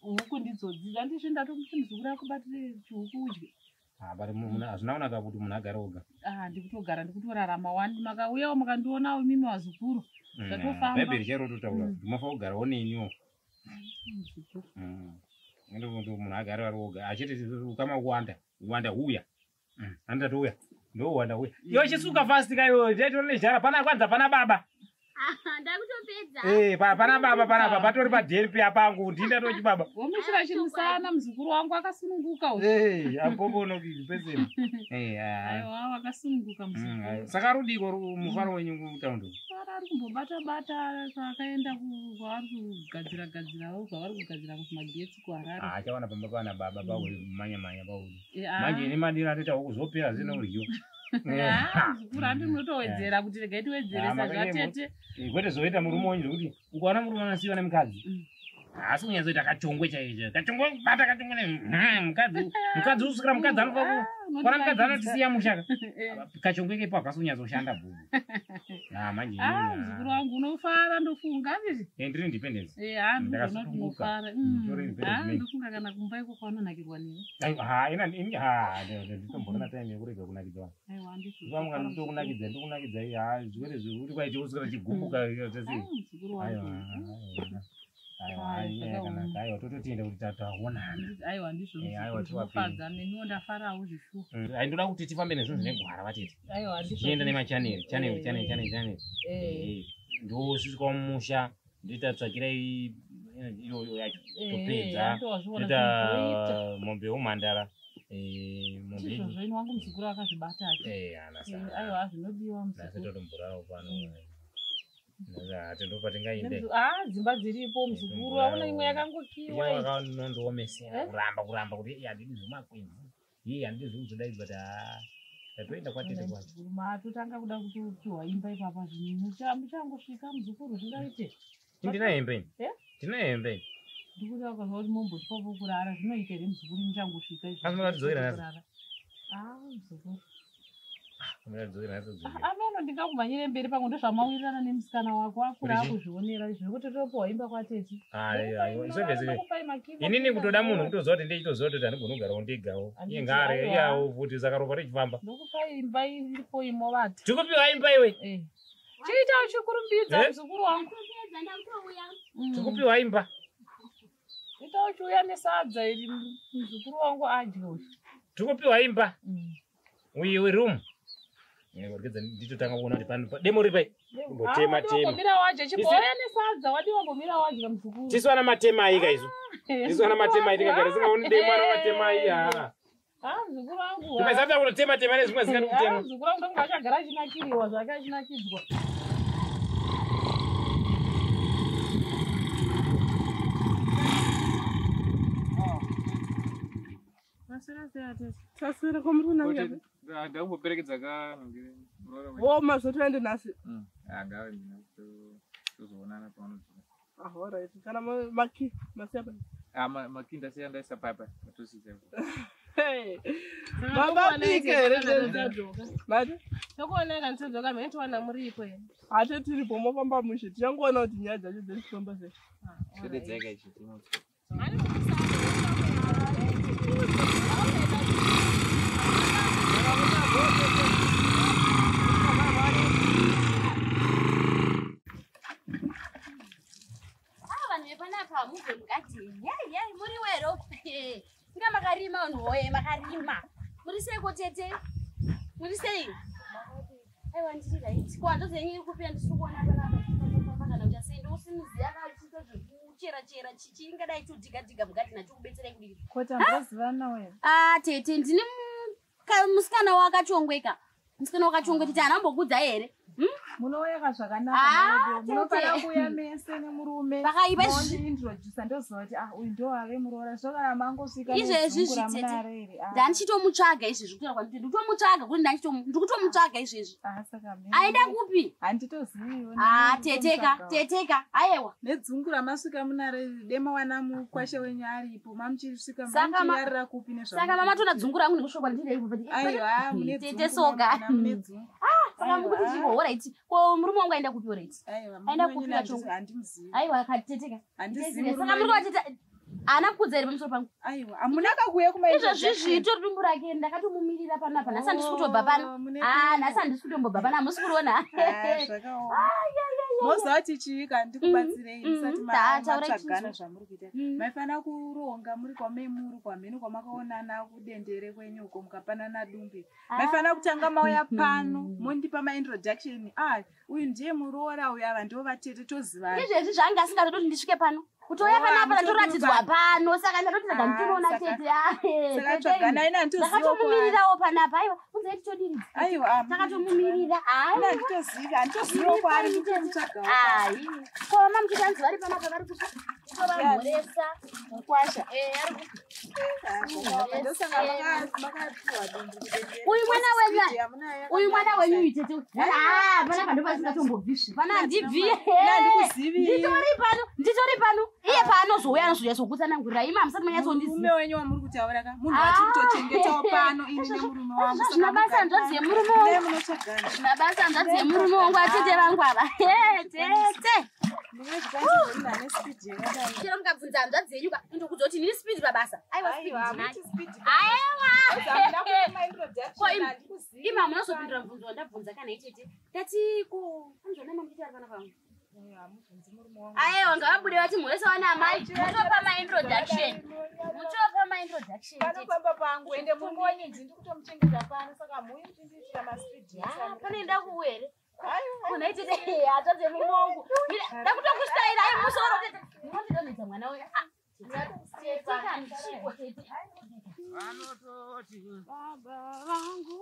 Huku ndidzodzi. Handizvo ndatomuti muzukuru akubatire chihuku udye. Hazvina kunaka kuti munhu agare oga. Ndikutogara ndikutorarama wani. Makauyawo mukandionawo imimi vazukuru. Zvatofamba. Bhaibheri chairo rototaura kuti munofanira kugarawo neniwo. Munhu agare ari oga. Achiti ukama kuwanda. Uwanda huya. Handati uya. Ndouwanda huya. Iwe chisuka fast kaiwe. Ndaitora nezhara pana kwanza pana baba. Ndakutopedza. Pana baba panapa patori padheri peya pangu ndindatochi baba. Womushira chimusana muzukuru wangu akasununguka uyu. Apopo peseni. Aiwa wakasununguka muzukuru. Saka rudiko mufaro wenyu kutaundi? Mufaro ari kumbobata bata kwaakaenda kwaari kugadzira gadzirawo kwavari kugadzira kumagetsi kuHarare. Achawana pamba pana baba pauri manya manya pauri. Manje nemadiro atoita kuzopera zvino uryiwa. Muzukuru handi munotowedzera kuti regai tiwedzere sazvatete. Kwete zvoita murume wenyu zvekuti ukaona murume anosiyiwa nemukadzi. Haasi kunyatsoita kachongwe chaicho. Kachongwe bata kachongwe mukadzi. Mukadzi usvikira mukadzi anofa kwana mukadzi anotisiya musha. Kachongwe kepo hakasi kunyatsoshanda bhubu. Manje. Muzukuru wangu unofara ndofunga handiti? Ndiri independence. Ndakasununguka. Ndofunga kana kumba ikoko vanonakirwa newe. Aiwa, nditomborina time yekurega kunakidza vanhu. Aiwa handiti. Vamwe ndokunakidza ndokunakidza zviwere zvekuti kwaiti usvikira chigumbuka chasei. Muzukuru wangu. Aiwa, tototenda kuti taonana. Aiwa ndizvo zvinofadza neniwo ndafarawo zvishuwa. Ndoda kuti tifambe nezvinhu zvine gwara vatete. Aiwa ndizvo. Tichienda nemachaneri, chaneri, chaneri, chaneri, chaneri. Ndosvika mumusha ndoita tsvakirai iyoyo yacho. Topedza. Toita mombe yeumhandara. Ndizvozvo ini wangu muzukuru akazvibata ake. Aiwa zvinodiwa muzukuru. Nhasi totomborarawo pano. Tindopatingainde. Dzimba dziripo muzukuru auna imwe yakangokiwa. Yakanondiomesera kuramba kuti iye handidi zvemakwenzi. Iye handidi zvekuzodai but tatoenda kwatete kwacho. Matotanga kuda kutopiwa imba ipapa zvinhu. Muchangosvika muzukuru zvingaite. Ndina hembe ini. Ndina hembe ini. Ndikuti ukazwa kuti mombotipapo kurara zvinoita here muzukuru muchangosvika izvi. Asi munatidzokera nhasi? Muzukuru. Munatidzokera nhasi. Ameno ndingakumhanyire mberi pamwe ndozvamawirirana nemusikana wako akura akuzvionera zvekuti topiwa imba kwatete. Inini kutoda munhu kutoziva kuti ndechitoziva kuti handigoni kugarawo ndegawo. Iye ngaare iyawo futi saka ropa richifamba. Ndokupai imba iripo imovata. Tikupiwa imba iwe. Chiita uchikurumbidza muzukuru wangu. Tikupiwa imba. Ita uchiuya nesadza iri muzukuru wangu adye uyu. Tikupiwa imba. Uyu room. Ngorkedza nditotanga kuona kuti pano demo ripai. Mbotema tema. Wambomira wadya chibouya nesadza wadiwa mbomira wadya muzukuru. Tisu ana matema ayi kaisu. Tisu ana matema ayi tikagara singaoni demo ana matema ayi ah. Ah muzukuru wangu. Tumesabda kunotema tema nezvimwe zingati kutema. Muzukuru wangu ndonga achagara achinakiriwa zvake achinakidzwa. Taswera kwamuri kunanga. Ndakumboperekedza ka Oh mazotoenda nhasi. Ngave mina tozoonana paunodzoka. Ah alright. Kana maki masiya pa. Ah maki ndasiya ndaisa papa patosisa. Hey. Baba pike here ndadzoka. Mati? Tokuonai kana todzoka mhene towana muripo here. Hate tiripo mofamba mushe tichangoona kuti nyaya dzacho dzechifamba sei. Shededzeka ichi timotsi. Panapa mubve mugadheni yai muri wero inga makarima vanhu woye makarima muri seiko tete muri sei aiwa ndiri right ko hanzvadzi yenyu iri kupi handisi kuona panapa kana kuti asei ndousimuziya kachiita zvekuchera chera chichi ingadai chodhiga dhiga mugadheni achikubetserai kudii kota ndozivana wewe ah tete ndine musikana wakachongweka musikana wakachongwe tete anambokuudza here Munouya zvakanaka munofanira kuuya mese nemurume mondiintrodusa ndoziva kuti ah uyu ndo ave muroora zvino kana mangosvika izvezvi zvitete ndandichitomutsvaga izvezvi kutaura kwanditi ndikutomutsvaga kuti ndikutomutsvaga izvezvi aida kupi handitoziviwo ah teteka teteka ayewa nedzungu ramasvika munare dema wana mukwashe wenyu aripo mamuchisvika mamuchinyarira kupi nezva saka mama tona dzungu rangu nekusvika kwanditi aiwa mune tete soga mune dzungu saka mukuti chiko alright ko murume wangu aenda kupi alright aenda kupi kachongo handimuzivi aiwa akateteka handizivi saka muri kuvateta haana kukudza here pamusoro pangu aiwa hamuna kakuuya kuma izvozvi zvitori dumbu rake ndakatomumirira panapa nhasi handisi kutobva pano ah nhasi handisi kutombobva pano hamusi kuriona moziva kuti chii kana ndikubatsirei musati matsvagana zvamuri kuita maifanira kuronga muri kwamemuri kwamhene kwamakaonana kudendere kwenyu uko mukapanana dumbe maifanira kutanga mauya pano mondipa maintroduction ah uyu ndiye muroora uyu ava ndivo vatete tozivana izvezvi zvanga asingatodi kuti ndisvike pano kutouya panapa ndatoratidzwa pano saka ndatoti rega nditonoona tete ndakatomumirirawo panapa aiwa unzai titodiridza aiwa takatomumirira handitozivi handitoziviwo kwaari nditomutsvagawo ai ko mama muchiti hanzi vari panapa vari kutovamhoresa mukwasha ndosaka makapiwa dumbu uyu mwana wenyu uyu mwana wenyu uyu tete panapa ndopasingatombobvisvi pana handibvi handikuzivi nditori pano nditori pano iye paanozouya anozouya zokutsanangurira imi hamusati manyatsondiziva murume wenyu wamuri kutaura ka munhu watiri kutochengetawo pano ini nemurume wangu zvina basa hanzvadzi yemurume wangu zvina basa hanzvadzi yemurume wangu atete vangu ava tete chero mukabvunza hanzvadzi yenyu ka indokudza kuti ndini speed pabasa aiwa speed aiwa imi hamunazopindura mubvunzo wandabvunza kana itete tati ko anzvona mamuchiti ari pana pangu aiwa ngavabude vati mhoresa wana amai mutopa maintroduction mutopa maintroduction panopamba pangu ende murume wenyu ndini kutomuchengeta pano saka muyi muchindiitira maspeed panoenda kuuya here kuna itete hanzvadzi yemurume wangu ndakutokustaira ai musoro tete munondidonhedza mwana uyu vanototi baba vangu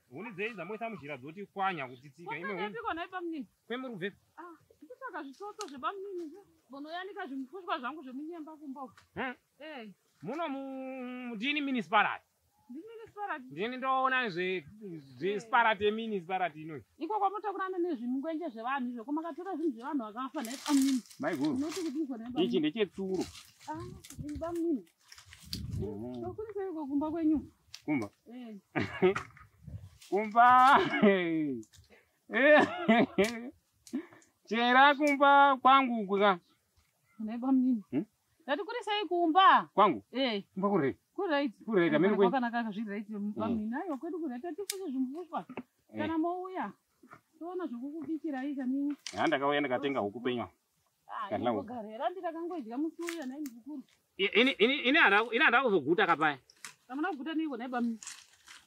huni dzei dzamoisa muzhira dzoti kwanya kutsitsika imwe bamunini kwemuri kubve ah ndikutsvaka zvitsotso zvebamunini bonoyanika zvimufushwa zvangu zvemunyemba kumba uko eh muno ndini municipality ndini ndoona zvezvesparati yemunicipality inoyi iko kwamotakurana nezvimungwenje zvevanhu izvo ko makatora zvinhu zvevanhu vakafa nhai bamunini maiguru unoti kuti izvo nhai ichi ndechetsuro ah ini bamunini tokuri seiko kumba kwenyu kumba eh kumba chera kumba kwangu kuka nhai bamunini Ndati kuri sei kumba? Kwangu? Eh. Kumba kuri? Kuri Kuri amene kwenyu. Kwakanaka zviri right bamnini. Aiwa kwedu kuri right tifushe zvimbushwa. Kana mouya toona zvekukubikirai kani. Ha ndakauya ndikatenga huku penywa. Kana huku. Garera ndikakangodya musi uya nhai muzukuru. Ini handina kuzoguta kapaya. Hamuna kuguta neiko nhai bamnini?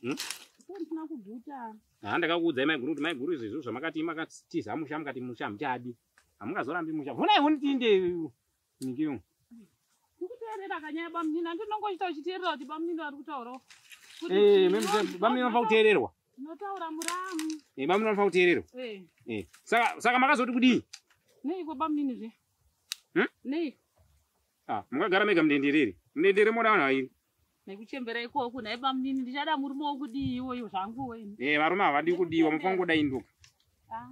Ndisina kuguta. Ha ndakakuudzai maiguru kuti maiguru izvi zvinhu zvamakati makatiza musha mukati musha hamuchadi. Hamungazorambi musha. Vhunai hunitinde nikiyo. Ndikuteerera kanyaya bamnini. Handinongochita uchiteerera kuti bamnini vari kutaurawo. Eh, bamnini vanofanira kuteererwa. Tinotaura muramu. Eh, bamnini vanofanira kuteererwa. Eh. Eh. Saka makazoti kudii? Neiko bamnini zve? Nei? Ah, mungagara mega mudenderere. Mudendere moda vanhu vairi. Nekuchembera ikoko nhai bamnini ndichada murume wokudii iwoyo zvangu ini. Eh, varume havadi kudiwa, mufanira kungoda induka. Ah,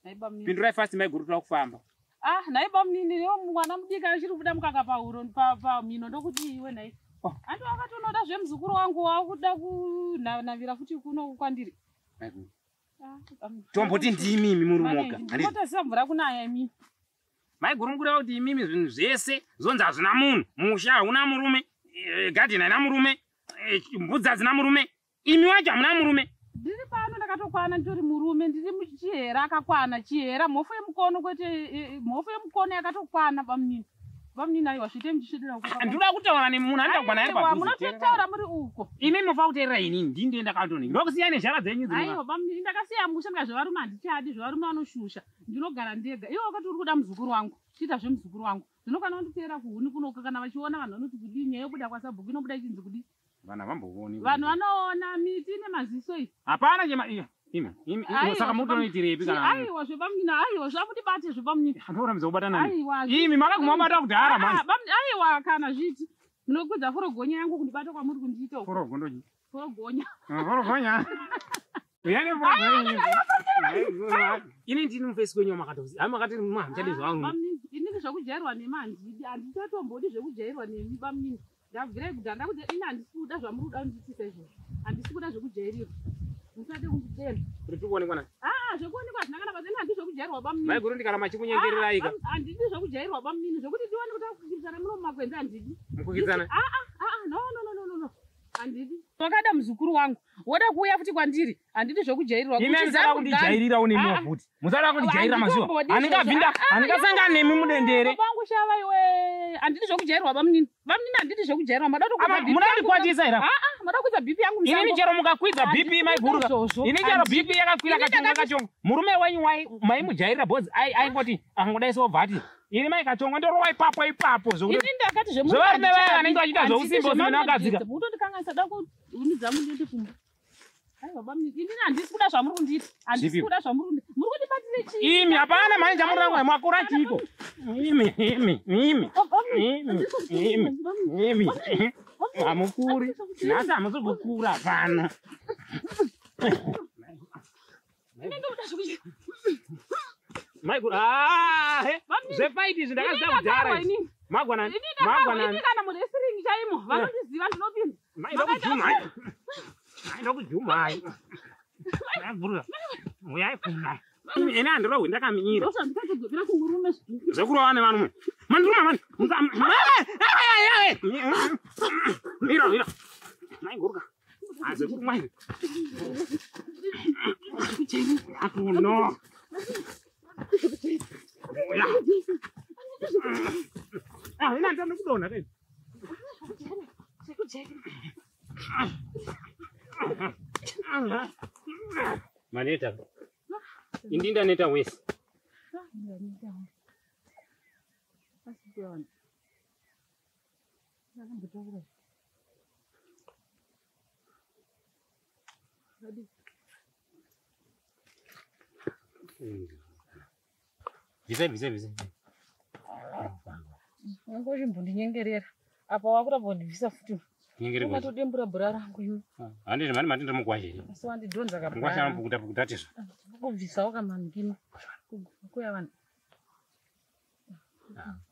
nhai bamnini. Pindurai fast maiguru toda kufamba. Ah, nhai bamnini iwe mwana mudiki achiri kubuda mukaka pahuro pamhino ndokudii iwe nhai. Handi wakati unoda zvemuzukuru wangu wakuda kunavira futi kuno kwandiri. Maiguru. Ah, bamnini. Tomboti ndimi imi muri moga. Ndinotasira mvura kunaya imimi. Maiguru mukureva kuti imimi zvinhu zvese zvonzi hazvina munhu. Musha hauna murume, gadheni haina murume, mbudzi hadzina murume. Imi wacho hamuna murume. Ndiri pano ndakatokwana nditori murume, ndiri muchihera akakwana, chihera mhofu yemukono kwete mhofu yemukono yakatokwana bamnini. Bamnini aiwa zviite muchisvedera uko. Ndinoda kutaura nemunhu andakwana ari padhuze. Munototaura muri uko. Imi munofanira kuteerera inini, ndini ndiye ndakatoni. Ndokusiyai nezhara dzenyu dzino. Aiwa bamnini ndakasiya musha ndikati zvevarume handichadi, zvevarume vanoshusha. Ndinogara ndega. Iwe wakati uri kuda muzukuru wangu, chiita zvemuzukuru wangu. Zvino kana wanditeera kuhuni kunoka kana vachiona vanhu vanoti kudii nyaya yobuda kwasabhuku inobuda ichinzi kudii. Vanhu havambooni. Vanhu vanoona miti nemaziso iyi. Hapana chema iya. Imi, saka mutonoitirepi kana? Aiwa zvebamnini, aiwa zvamundibate zvebamnini. Handorambidza kubata nani? Aiwa. Imi makaguma mabata kudhara mani. Aiwa kana zviti. Munokwidza forogonya yangu kundibata kwamuri kundiita uko. Forogo ndochi. Forogonya. Forogonya. Uyane forogonya. Ini ndini mufesi kwenyu makatozi. Hayi makati hamuchadi zvangu. Bamnini, inini zvekujairwa nemi handidi, handichatombodi zvekujairwa nemi bamnini. Ndabvirai kudhara ndakuti ini handisi kuda zvamuri kuda kundiitisa izvozvo. Handisi kuda zvekujairirwa. Musade kunditenda. Kuti tiri kuonekwa nani? Ah, zvekuonekwa hazvina kana basa. Ini handidi zvekujairwa bamnini. Maiguru ndikaramba chikunyengererai ka. Handidi zvekujairwa bamnini. Zvekuti tione kuti takukidzana muno mumakwenzi handidi. Mukukidzana? Ah ah, no no no no no. Handidi. Wakada muzukuru wangu. Woda kuuya futi kwandiri. Handidi zvekujairirwa. Imi musada kundijairirawo nemiwo futi. Musada kundijairira mazuva. Handingabvinda, handingasangana nemi mudendere. Babangu shava iwe. Handidi zvekujairwa bamnini. Bamnini handidi zvekujairwa. Mada kutokwidza BP. Munoda kundikwatisa here? Ah ah, mada kukwidza BP yangu musango. Inini chero mukakwidza BP maiguru. Ini chero BP yakakwira kachonga kachonga. Murume wenyu maimujairira because aingoti angodai sobva ati ini mai kachonga ndorova ipapo ipapo zvokuti. Ini ndakati zvemurume zvevarume vaya vanenge vachiita zveusimba usina vakadzika. Mutondikanganisa da kuunidza mundiende kumba. Aiwa bamnini, inini handisi kuda zvamuri kundiita. Handisi kuda zvamuri kundiita. Muri kundibatire chii? Imi hapana mhani chamuri makura chiiko? Imi imi imi. Imi imi imi. Hamukuri. Nhasi hamusi kukura hapana. Maiguru, ah, zvefaiti izvi ndakazvida kudhara izvi. Magwanani, magwanani. Ini kana muresiringi chaimo, vanondiziva ndinopinda. Maida kujumai. Maiguru, uyai kuna. Ini handirohwi ndakamira. Ndozvandikatodzokera kumurume. Zvekurova nevarume. Mandiruma mani. Mira, mira. Maiguru ka. Zvekurumwa izvi. No. Ah, ina ndani kudonha kai. Maneta. Indinda neta wese. Bvisai bvisai bvisai. Wangu uchimbondinyengerera. Apa wakurambondibvisa futi. Nyengerera. Ungatodembura bhura rangu iwe. Handiti mani mati ndiri mukwasha here? Asi wandidhonza kabhura. Mukwasha anopukuta pukuta tizvo. Kubvisawo kamanhikino. Kuya vanhu.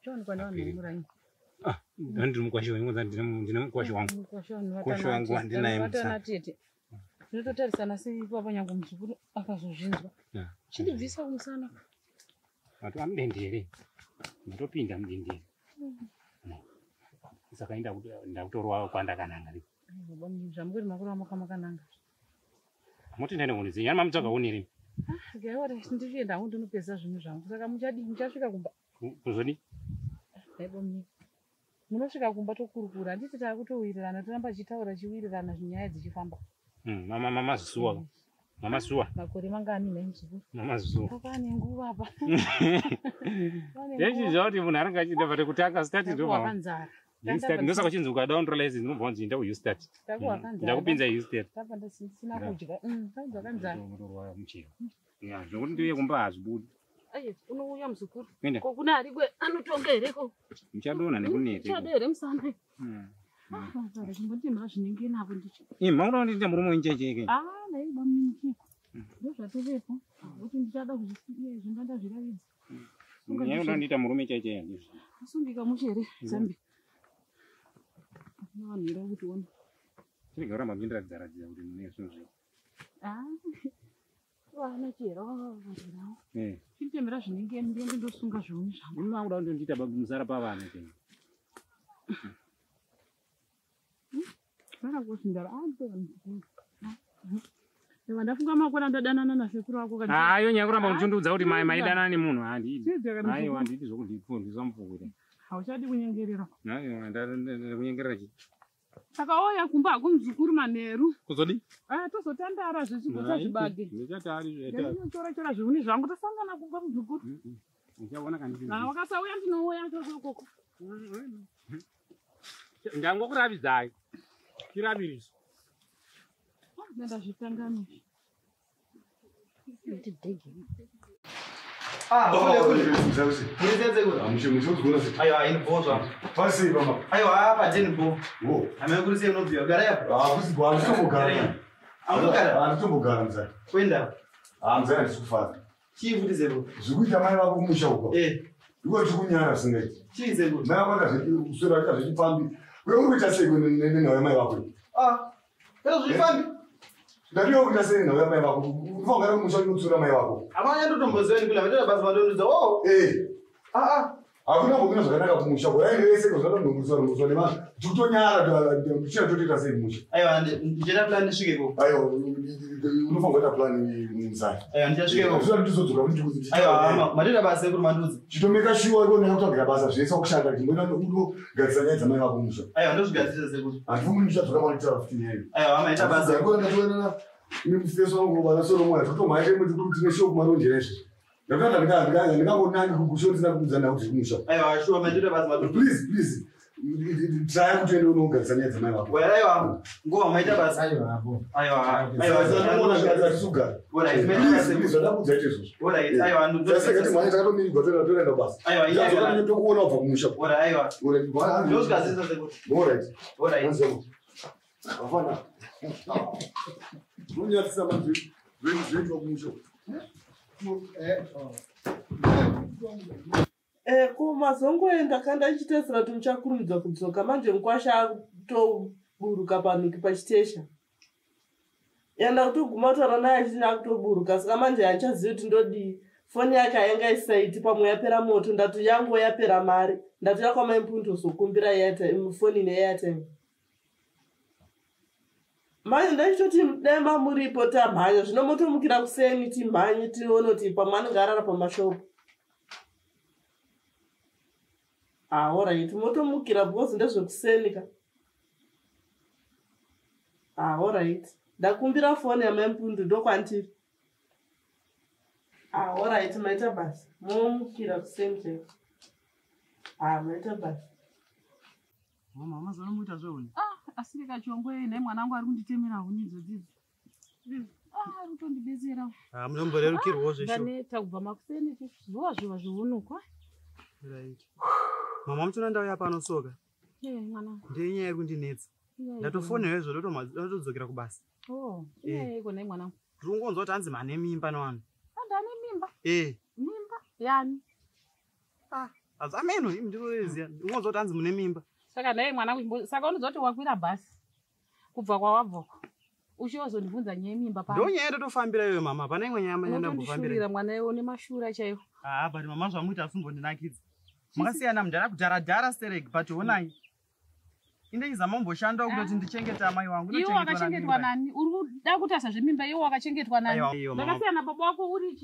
Chowanikwa nevanhu vemuraini. Ah, ndiri mukwasha wenyu, ndine mukwasha wangu. Mukwasha wangu handinaye musa. Tete. Ndinototarisana sei ipapa nyange muzukuru akazozvinzwa. Chindibvisa kumusana. Matova mudendere. Matopinda mudendere. Saka ndakutorwa kwandakananga. Zvamuri makura makananga. Muti ndaenda huni dzenyu. Mamutsvaga huni rini? Gaiwa ndichienda hangu ndinopedza zvinhu zvangu. Saka muchadii muchasvika kumba? Kuzodii? Haibomni. Munosvika kumba tokurukura. Handiti taakutowirirana toramba tichitaura tichiwirirana nyaya dzichifamba. Mama Mama suwa. Makore mangani nhai muzukuru? Mama zuwa. Papa nenguva apa. Ndezvizva kuti munhu anenge achienda pati kutanga start ndobva. Wakanzara. Ndosaka uchinzi ukadownload license unobva wanzi enda kuustart. Ndakupinza ustart. Tapa ndisina kudya. Tanzwa kanzara. Mutorwa muchero. Ya, zvokuti ndiuye kumba hazvibudi. Aye, unouya muzukuru. Kuenda. Ko kuna arikwe anotonga here ko? Muchadonha nekuneta. Muchadonha here musana? Chimbondimhura zvinenge navo ndicho. Imi makuda kundiita murume wenjecheke. Ah, nhai bamuniki. Ndozvatovepo. Kuti ndichada kuzvisiya izvi ndandazviravidza. Nyaya yokuda kundiita murume chaichaiyo ndizvo. Asungika mushe here Zambi? Hakuna vanhu here kutiona. Chirega kuramba muchindiratidza ratidza kuti mune zvinhu zvenyu. Ah. Vana chero vanhu. Eh. Chinditemera zvinenge ndiende ndosunga zviuni zvangu. Imi makuda kundiita musara pavana chaiyo. Ndafunga makore andadanana nasekuru wako kana. Ayo nyaya kuramba uchindiudza kuti mai maidanana nemunhu handidi. Aiwa handidi zvokundifundisa mupfuwira. Hauchadi kunyengerera. Aiwa ndakunyengerera chii? Saka wauya kumba hako muzukuru manheru. Kuzodii? Ah, tozotandara zvechigotsa zvibage. Ndichatari zveta. Ndinochora chora zviuni zvangu tosangana kumba muzukuru. Uchaona kana ndiri. Na wakasauya ndinouya tozokoko. Ndangokuravidzai. Chiraviriso. Ndazvikanganisa. Zvikuita mai vako kumusha uko iko chikunyara zvisingaiti mai vako akazviswera aita zvechipfambi uye uri kuita sei nenhau yamai vako ndadiwa kuita sei nenhau yamai vako unofanira kugara kumusha unotsura mai vako hakuna mbomira zvakanaka kumusha uko yainge yese zvakatonhongoswa nevanhu tikutonyara tichina totoita sei kumusha aiwa unofanira kuita plan muzai tizodzoka chitomeka shuwa iko nekutsvagira basa zvese wakushanda unogadzisa nyaya dzamai vako musha handifungi ndichadzoka panitaura futi nyayo ndatoonana nemufeso wangu vana Solomon totomhanya kuti tine shopu maronjera izvi ndakanga ndingangonangi kugusha ndisina kuudza nhau dziri kumusha. Please, please. Try kuti uende unogadzisa nyaya dzamai vako. Zvandakudza ite izvozvo. Tasakati mwana takatomirigwa toenda kubasa. Tokuona kubva kumusha. Alright. Vafana. Unonyadzisa manje zvoitwa kumusha. Ko mazongoenda kanda ndichitarisira kuti muchakurumidza kudzoka manje mukwasha akutoburuka paniki pachitesha. Yanda kutoguma kutaura naye achiti akutoburuka saka manje handichazivi kuti ndodii. Foni yake hainga isaiti pamwe yapera moto ndati yangu yapera mari ndatoya kwamai Mpundu kuzokumbira airtime foni neairtime. Manje ndachitoti dai mamuripo tamhanya zvino motomukira kuseni timhanye tione kuti pamwe anenge arara pamashopu. Ah, alright, motomukira because ndezvekuseni ka. Ah, alright. Ndakumbira foni yamai Mpundu ndokwandiri. Ah, alright, maita basa. Momukira kuseni chaiko. Ah, maita basa. Mama, mazuva ano muita zveuni? Ah, asiri kachongwe nhai mwana wangu ari kunditemera huni idzodzidzi. Ah, ari kutondibetsera. Ah, munomborerukirwawo zveshuwa. Ndaneta kubva makuseni zuva zviva zviunukwa. Right. Mama, muchiona ndauya pano soka. Eh, mwana. Ndiye nyaya iri kundinetsa. Ndatofonerwa izvo ndotodzokera kubasa. Oh, inyaya yeiko nhai mwanangu? Ndiri kungonzwa kuti hanzi mane mimba nevanhu. Ah, ndane mimba? Eh. Mimba? Yani? Ah, ameno, imi ndinoziya. Ndiri kungonzwa kuti hanzi mune mimba. Saka nhai mwanangu, saka unoziva kuti wakwira bhasi kubva kwawabvako. Uchizondibvunza nyaya yemimba pano. Ndo nyaya yatotofambira iyoyo mama, hapana imwe nyaya yandambofambira. Unotondishurira mwana iwe une mashura chaiwo. Ah, but mama zvamuita asimbondinakidza. Makasiyana mudhara kudhara dhara sterek but honai. Indechizama kumboshandawo kutoti ndichengete amai wangu. Iwe wakachengetwa nani? Uri kuda kutarisa zvemimba iwe wakachengetwa nani? Ndakasiyana baba wako uri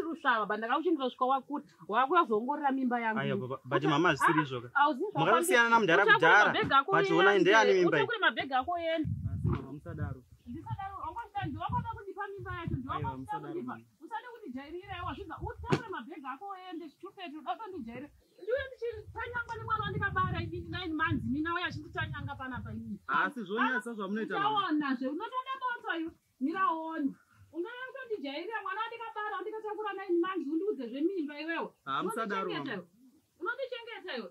rusvava ba ndakakuchengeta kusvika wakura. Wakuzoongorora mimba yangu. Aiwa baba, but mama hazvisiri izvo ka. Makatosiyana namudhara kudhara. But ona ndeyani mimba iyi? Utakure mabhegi ako uende. Asi mama musadaro. Ndisadaro, wangoshanda ndiwakoda kundipa mimba yacho, ndiwakoda kundipa. Usade kundijairira iwe wazvinza utakure mabhegi ako uende chitupeti uda kutondijairira. Ndiwe ndichitanyanga nemwana wandikabara inini 9 months mina uya achinditanyanga panapa inini. Asi zvonyadzisa zvamunoita mama. Uchaonazve unotoda botso iwe. Mira uone. Ungaya kutondijairira mwana wandikabara wandikatakura 9 months undiudze zvemimba iwewe. Ah, musadaro mama. Unondichengeta iwe.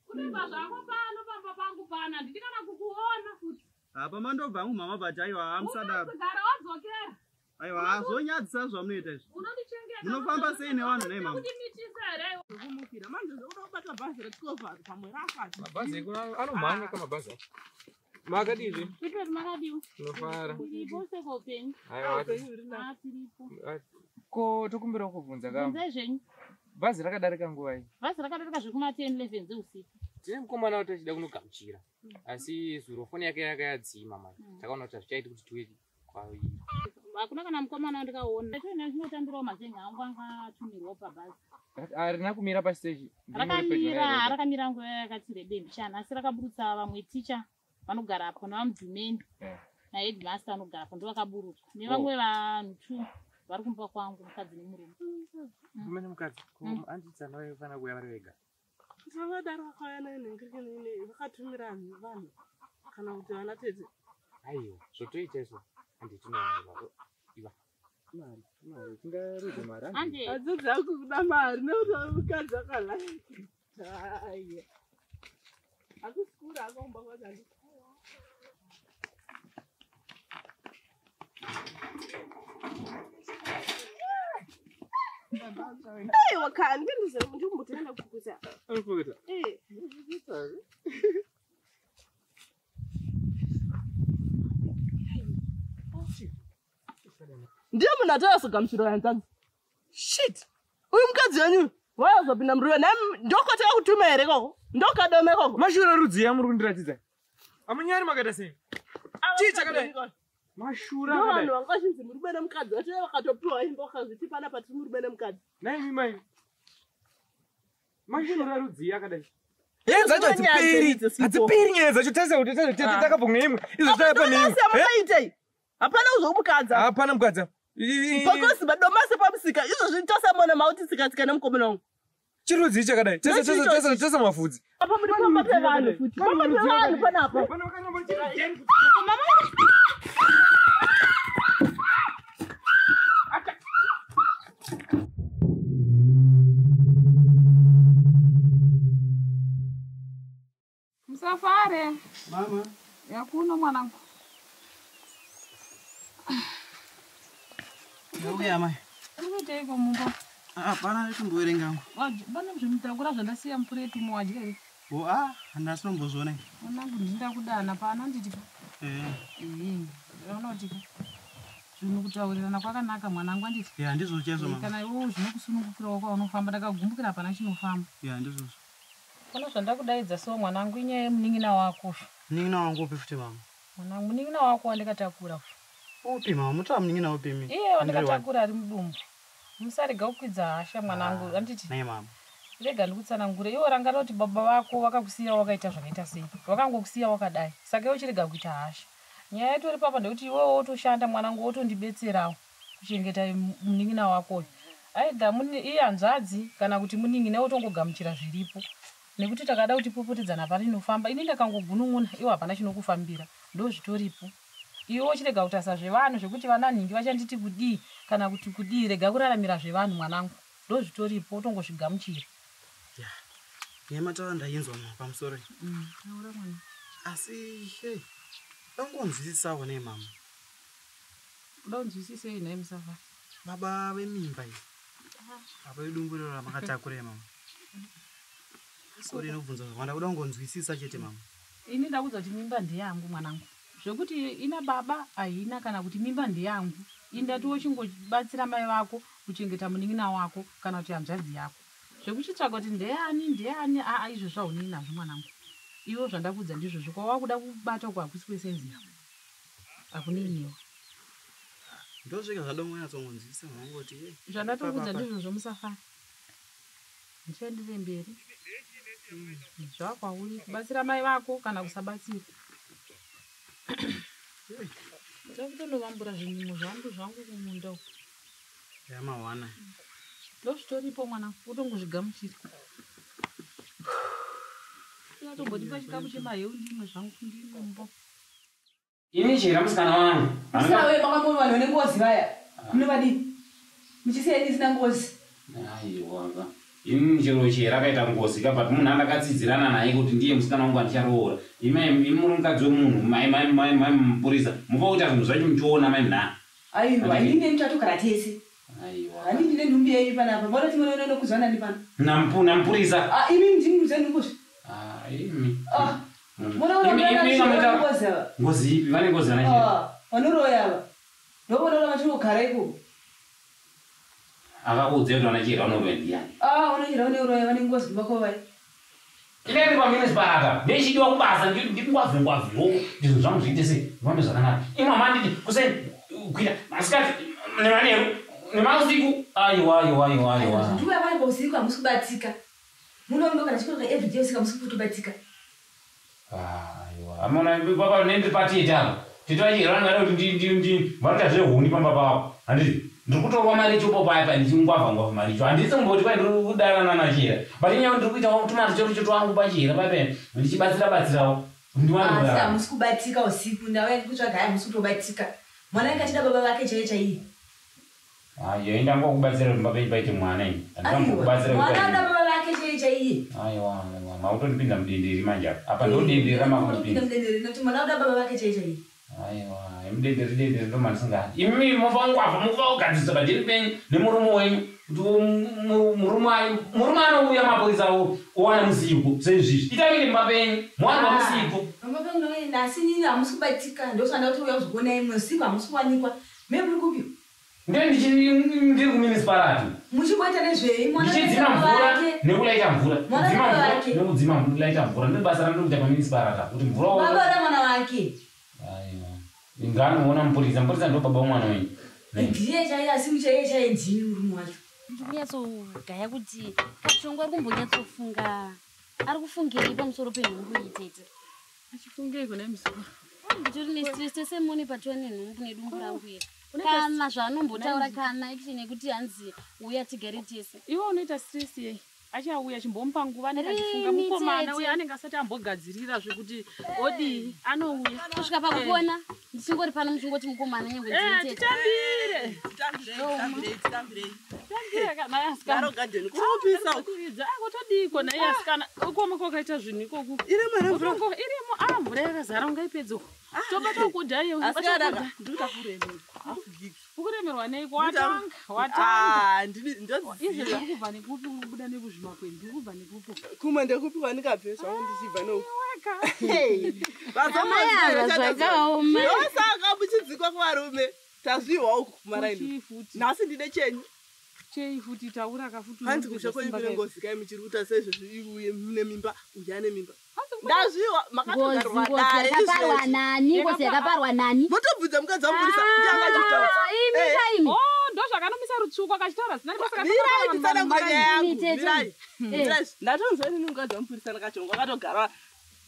Unobva zvako pano pamba pangu pana handidi kana kukuona futi. Apa mandobva hangu mama but aiwa musadaro. Unogara wadzokera. Aiwa zvonyadzisa zvamunoita izvi. Unondichengeta. Munofamba sei nevanhu nei mama? Kundimitisa here iwe? Kumukira manje zvokuda kubata bhazi retichovha pamwe rafa. Mabhazi ekuno anomhanya kamabhazi acho. Makadizve? Kuitoti makadiwa. Tinofara. Tiripo seko upenyu. Aiwa. Ah, tiripo. Ko tokumbirawo kubvunza ka. Bvunzai zvenyu. Bhazi rakadarika nguva iyi. Bhazi rakadarika zvekuma 10 11 dzeusiku. Tine mukomana wati achida kunogamuchira. Asi zuro foni yake yakayadzima mani. Takaona kuti hazvichaiti kuti tiuye kwairi. Hakuna kana mukomana wandikaona. Toina zvinotambirawo mazenga angu anga atumirwawo pabhazi. Harina kumira pasiteji. Rakamira, rakamira nguva yakati rebei mbichana asi rakaburutsa vamwe ticha vanogara apo nevamudhumeni naheadmaster vanogara apo ndovakaburutswa nevamwe vanhu 2 vari kumba kwangu mukadzi nemurume. Murume nemukadzi. Ko handidzana vaifanira kuuya vari vega. Vakadaro vakauya nenhingirikini vakatumira vanhu kana kuti vana tete. Aiwa, zvotoita izvo. Handitinoona iva. Mari, mari, tingarudze mari. Ande. Hadzidzi angu kuda mari nekuti mukadzi akalaya. Aiwa. Hakusi kure akaumba kwacho handiti. Aiwa kani ndimbotoenda kukuta. Anokukuta? Eh. Ndiye munhu atakazogamuchirwa hanzvadzi. Shit! Uyu mukadzi wenyu wayazopinda muriwe naye ndokoteka kutuma here ikoko? Ndokadoma ikoko. Mashura rudzii amuri kundiratidza? Amunyari makaita sei? Chii chakadai? Mashura Ndo akadai. vanhu vanga vachinzi murume nemukadzi vacho vakatopiwa imba vakazviti panapa tiri murume nemukadzi. Naimi mai. Mashura rudzii akadai? Nyaya dzacho hadziperi. Hadziperi nyaya dzacho tese kuti takabva neimwe. Izvo tava pane imwe. Makaitei? Hapana kuzomukadza. Hapana mukadza. Pakosi madomasi pamusika izvozvi tosamona mauti tsika-tsika nemukomana wangu. Chirudzii chakadai? Tese tese tese tese mafudzi. Apa muri pamba pevanhu futi. Pamba pevanhu panapa. Musafare. Mama. Yakuno mwanangu. Ndauya amai. Uri kuiteiko mumba? Hapana nekumboverenga hangu. Pane zvimutakura zvandasiya mupureti umo wadya here? Oh ah, handasi nombozviona. Mwanangu ndinda kudana pano handiti. Eh. Eh, unoona kuti zvinhu kutaurirana kwakanaka mwanangu handiti. Ya ndizvo chaizvo mama. Kana iwewe zvinokusunungukirawo kwaunofamba ndakagumbukira hapana chinofamba. Ya ndizvozvo. Pana zvandakudaidza so mwanangu inyaya yemunin'ina wako. Munin'ina wangu upi futi mama? Mwanangu munin'ina wako wandikatakura. Upi mama? Mutava munin'ina upi imi? Iye wandikatakura ari mudumbu. Musarega kukwidza hasha mwanangu handiti. Nei mama. Rega ndikutsanangure. Iwe rangarira kuti baba vako vakakusiya wakaita zvakaita sei. Vakangokusiya wakadai. Saka iwe chirega kuita hasha. Nyaya yatori papa ndekuti iwewe wotoshanda mwanangu wotondibetserawo kuchengeta munin'ina wako uyu. Aidha iye hanzvadzi kana kuti munin'ina wotongogamuchira zviripo. Nekuti takada kuti popotedzana hapana chinofamba. Ini ndakangogunun'una iwe hapana chinokufambira. Ndozvitoripo. Iwe wochirega kutarisa zvevanhu zvekuti vana nhingi vachanditi kudii kana kuti kudii. Rega kuraramira zvevanhu mwanangu. Ndozvitoripo wotongozvigamuchira. Ya. Nyaya mataura ndainzwa mama pamusoro iyi. Taura mwana. Asi hey, dangonzwisisawo nei mama. Uda kunzwisisei nhai Musafari? Baba vemimba iyi. Baba vedumbu rero ramakatakura iyi mama. Sorry inobvunza zvakawanda kuda kungonzwisisa chete mama. Ini ndakuudza kuti mimba ndeyangu mwanangu. Zvekuti ina baba haina kana kuti mimba ndeyangu. Ini ndatiwo chingobatsira mai vako kuchengeta munin'ina wako kana kuti hanzvadzi yako. Zvekuchitsvaga kuti ndeyani ndeyani aa izvozvo haunei nazvo mwanangu. Iwo zvandakudza ndizvozvo kwawakuda kubata uko hakusi kwesaizi yako. Hakunei newe. Ndozvega zvadongonyatsongonzwisa mangoti. Zvandatokudza ndizvozvo musafari. Ndichaendere mberi. Zvakwauri kubatsira mai vako kana kusabatsira. Ndakutonovambura zvinyimo zvangu kumunda uko. Yamawana. Ndozvitoripo mwana, utongozvigamuchira. Unotombondipa chikamu chemaheu ndimwe zvangu ndimumbo. Ini chera musikana wangu. Musikana wewe baba mwe vanhu vane ngozi vaya. Munovadii? Muchisiya ini isina ngozi. Aiwa. Ini chero chera akaita ngozi ka but munhu andakatsidzirana naye kuti ndiye musikana wangu andicharoora. Imi muri mukadzi wemunhu mai mupurisa. Mufa kuita zvinhu zvacho muchiona mai mna. Aiwa, ini neni tatogara tese. Aiwa. Handiti ndine nhumbi yenyu panapa. Mbona timwe nokuzwana ndi pano. Nampurisa. Ah, imi ndini muzeni ngozi. Ah, imi. Ah. Mbona unoona ngozi ava? Ngozi ipi? Vane ngozi ana chera. Ah, vanoroya ava. Ndovona vachingogara ikoko. Akakuudza kuti vana chera vanoroya ndiani? Ah, vanochera vanoroya vane ngozi kumba kwavo vaya. Inenge pamene paraka ndechidiwa kubasa ndingwavhengwavhewo zvinhu zvangu zviite sei zvifambe zvakanaka. Imwe manditi kuseni kwira masikati nemanheru nemausiku. Aiwa aiwa aiwa aiwa. Ndiuya pano pausiku hamusi kubatika. Munondo kana chikoro everyday usiku hamusi kutobatika. Aiwa. Amona baba nendiri patete apa. Tete vachera vanhu vada kuti ndi vanoita zvehuni pamba pavo. Handiti ndiri kutorwa maricho popo apa ndichingwavha ngwavha maricho. Handisi kumboti kwai ndiri kudanana nachera. But inyaya ndiri kuitawo tumaricho richo twangu pachera pape ndichibatsira batsirawo. Ndiwane Asi hamusi kubatika usiku ndauya kutsvaga hamusi kutobatika. Mwana anga achida baba vake chaiye chaiye. Aiwa, indangokubatsira kuti pamba paite mwana ini. Handingambokubatsira Mwana kuti anoda baba vake chaiye chaiye. Aiwa, aiwa, makutondipinza mudenderi manje apa. Apa ndodenderi ramakundipinza. Kupinda mudenderi nekuti mwana anoda baba vake chaiye chaiye. Aiwa, mudenderi denderi ndomandisingadi. Imi mufa ngwavha, mufa kugadzirisa padhiri penyu nemurume wenyu. Kuti murume anouya mapurisa owana musiku seizvizvi. Itai mumba penyu, muwana musiku. Mumba penyu unoenda asi inini hamusi kubatika ndosanda kuti uya kuzokuonai imwe usiku hamusi kuwanikwa. Me muri kupi? Ndiri kuminisparati. Muchimboita nezvei? Mwana Ndichidzima mvura nekulaita mvura. Mwana Kudzima baba mvura vake. nekudzima kulaita mvura. Ndiro basa randiri kuita paminisparati kuti mvura Baba vada mwana wake. Aiwa. Nganoona mupurisa, mupurisa ndo baba womwana wenyu. Ndiye chaiye asi chaiye chaiye ndimi murume wacho. Ndikunyatso-gaya kuti Kachongwe ari kumbonyatsofunga. Ari kufungei pamusoro penhumbu iyi tete? Achifungei kuna muzukuru? Nditori nestress tese mune patova nenhumbu nedumbu rangu iri. Kana zvaanombotaura kana action yekuti hanzi uya tigare tese. Iwe unoita stress yei? Achauya chimbomupa nguva anenge achifunga Rini mukomana tete. uya anenge asati ambogadzirira zvekuti odii anouya. Kusvika pakuona ndichingori pano muchingoti mukomana nyangwe ndini tete. Titambire. Titambire. Titambire kana asikana. Garo garden kurupisa uku. Akotodiko naye asikana. Ukoma kwakaita zvinhu ikoku. Irimo here mvura? Utongo irimo. Ah mvura yakazara ungaipedza uko. Tobata kudya iwe. Asikana ka ndikuda kuremerwa. Half gig. Ukuremerwa neiko? Ndikuda- Watanga, watanga. Ah, ndini ndoziva. Izvezvi uri kubva nekupi uri kubuda nekuzvimakwenzi uri kubva nekupi? Kumwe ndekupi kwandingabve zvangu ndichibva neuku. Amai ava zvakaoma. Ndosaka muchidzikwa kuvarume. Tazvihwa uku kumaraini. Nhasi ndine chenyu. Chei futi taura kafuti. Hanzi kusha kwenyu kune ngozi kai muchiri kuita seizvozvi uye mune mimba uye ane mimba. Ndazvihwa makatogarwa Ngozi dare yakaparwa izvezvi. nani? Ngozi yakaparwa nani? Motobvunza mukadzi wamupurisa ndiye angachitaura. Imi ka imi. Oh, ndozvakanomisa rutsvuko akachitaura zina rebasa Mirai nditsanangure nyaya yangu. Mirai. Eh. Mirai. Ndatonzwa inini mukadzi wamupurisa nakachongwe akatogara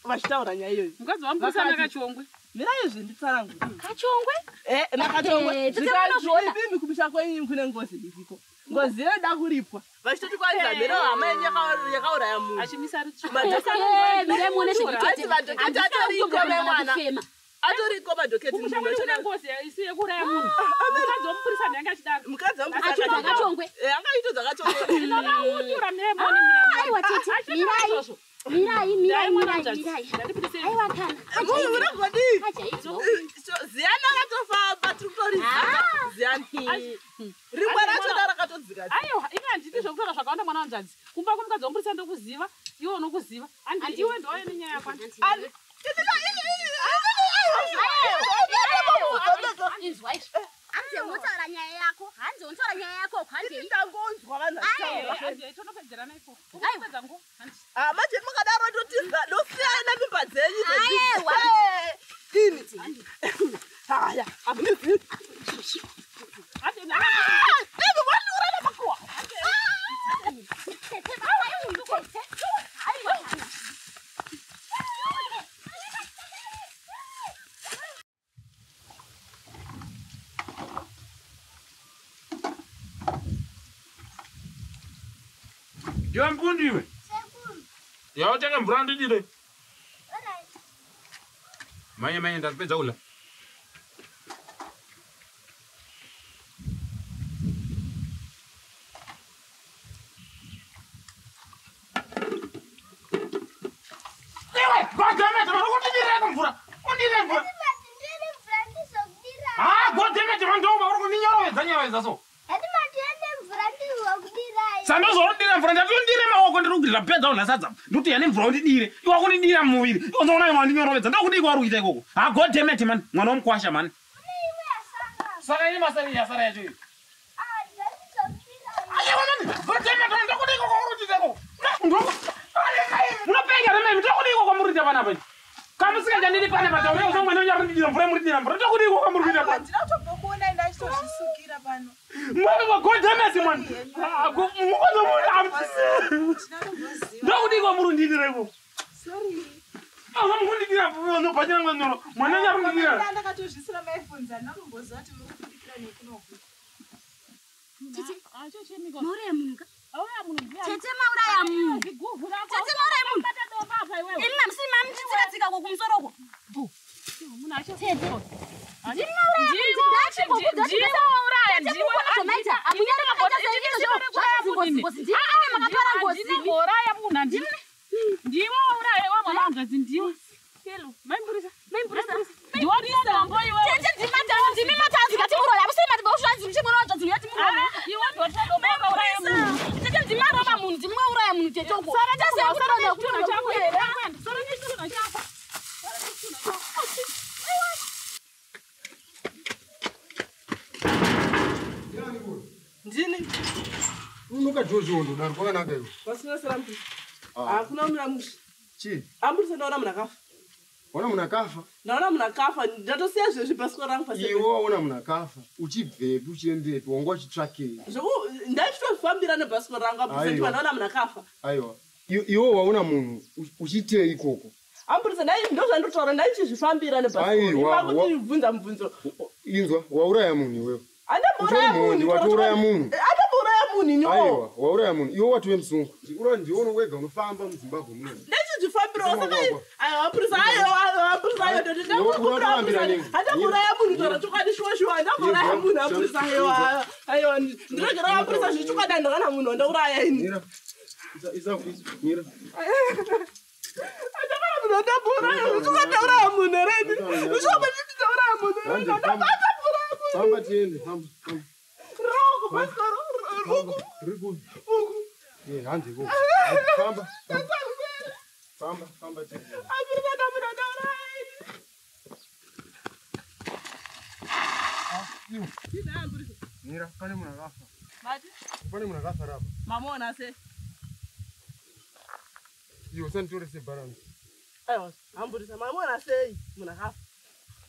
vachitaura nyaya iyoyo. Mukadzi wamupurisa nakachongwe. Mirai izvi nditsanangure. Kachongwe? Eh, nakachongwe. Eh, tete munozviona. Zvikanzi kumusha kwenyu kune ngozi iriko. Ngozi inoda kuripwa. Vachitoti kwanzi mhero hama yenyu yakauraya munhu. Achimisa rutsvuko. Eh, mirai muone zvekutete. Hanzi madhoketi atoriko memwana. Kufema. Atoriko madhoketi. Kumusha kwenyu kune ngozi isi yekuuraya munhu. Mukadzi wamupurisa ndiye anga achidaro. Mukadzi wamupurisa Achitodza kachongwe. Eh, angaitodza kachongwe. Ndinovaundura mire muone mire. Aiwa tete, mirai. Mirai, mirai, mirai, mirai. Aiwa kana. Munhu unogodii? Achaidzwa. Ziyani akatofamba tiri kutoriziva. Ziyani. Rimwe rachona rakatodzika. Aiwa, ini handidi zvekutaura zvakawanda mwana wanzvadzi. Kumba kwemukadzi wamupurisa ndokuziva, iwe unokuziva. Andi iwe ndouya nenyaya yako. Inzwa izvi. Hanzi unotaura nyaya yako. Hanzi unotaura nyaya yako. Hanzi. Ndangonzwa vanhu vachitaura. Tonopedzerana ikoko. Ukapedza nguva. Ah, manje makadaro ndotiza ndosiyana mimba Ndiwe mbundi iwe. Yautenge mvura ndidire. Manye manye ndapedza kudya. Iwe, godemete, uri mvura. Undire mvura. Ah, godemete mandoma uri kundinyorovedza nyorovedza so. Sandozorondira mvura ndatondire maoko ndiri kugirira pedza kudya sadza. Ndikuti yane mvura undidire. Iwe wakundidira muviri. Iwe unoona iwe wandinyorovedza. Ndakudii kwauri kuita ikoko? Ah, godemete man, mwana womukwasha man. Saka ini masari yasara yacho iyi. Aiwa man, godemete man, ndakudii ikoko kwauri kuita ikoko? Munopenga here mimi? Ndakudii ikoko kwamuri kuita panapa? Kamusika chandiri panapa tauri usangwana unyarundidira mvura muridira mvura. Ndakudii ikoko kwamuri kuita panapa? Handina kutombokuonai ndachitozvisukira pano. Mwana wa godemete man. Ndakudii kwamuri kundidira ikoko? Sorry. Mukundidira nobhachira ngwanyoro. Mwana unyarundidira. Ndakatozvisira maifunza ndakumboziva kuti muri kubudikira nekunoku. Mauraya munhu ka? Tete mauraya munhu. Tete mauraya munhu. Ini namusi mamuchitsika-tsika uko kumusoro uko. Tete. Ndini mauraya munhu. Ndachimbokuudza kuti tete mukuona zvamaita. Hamunyari makaita seizvo zvacho ngozi. Ndini makapara ngozi. Ndiwe wauraya iwe mwana wangazi ndiwe. Tete ndimi matanzi ngatimuroya. Hamusiri mati muchimuroya zvanzi ngatimuroya. Tete ndimi marova munhu, ndimi mauraya munhu tete uko. Ndini. Unoka Jojo ndodaro kwakanaka iwe. Pasina sera mbuzi. Hakuna muna musha. Chii? Ambuzi ndaona munhu akafa. Waona munhu akafa? Ndaona munhu akafa. Ndatosiya zvezvi bhasikoro rangu pasi. Iwe waona munhu akafa. Uchibvepi uchiendepi wanga uchitsvakei? Ndachitofambira nebhasikoro rangu ambuzi Aiwa. ndaona munhu akafa. Aiwa. Iwe waona munhu uchitei ikoko? Ambuzi ndozvandotaura ndaichizvifambira nebhasikoro. Aiwa, Imakutibvunza mubvunzo. Inzwa, wauraya munhu iwewe. Andambouraya Utori munhu. watouraya munhu. Andambouraya munhu iniwo. Aiwa, wauraya munhu. Iwe watove musungu. Ura ndiwe wega unofamba muZimbabwe muno. Ndachizvifambirawo saka Wagwa. aiwa ambuzi aiwa ambuzi aiwa Unotoambira nini? handambouraya munhu taura chokwadi shuwa shuwa handambouraya munhu ambuzi aiwa aiwa ndinogera ambuzi zvechokwadi handakana munhu wandauraya ini. Mira. Isa isa mira. Handakana munhu wandambouraya zvechokwadi ndauraya munhu here ini. Zvechokwadi ndauraya munhu here ini. Handambouraya munhu. Famba tiende, famba. Famba. Roko bhasikoro uku. Riri kupi? Uku. Eh, hanzi ikoko. Famba. Famba. Famba, famba tiende. Ambuzi ndambouraya ndauraya ini. Mira, pane munhu akafa. Mati? Pane munhu akafa rapa. Mamuona sei? Iwe usanditore sebharanzi. Aiwa, amburisa mamuona sei munhu akafa?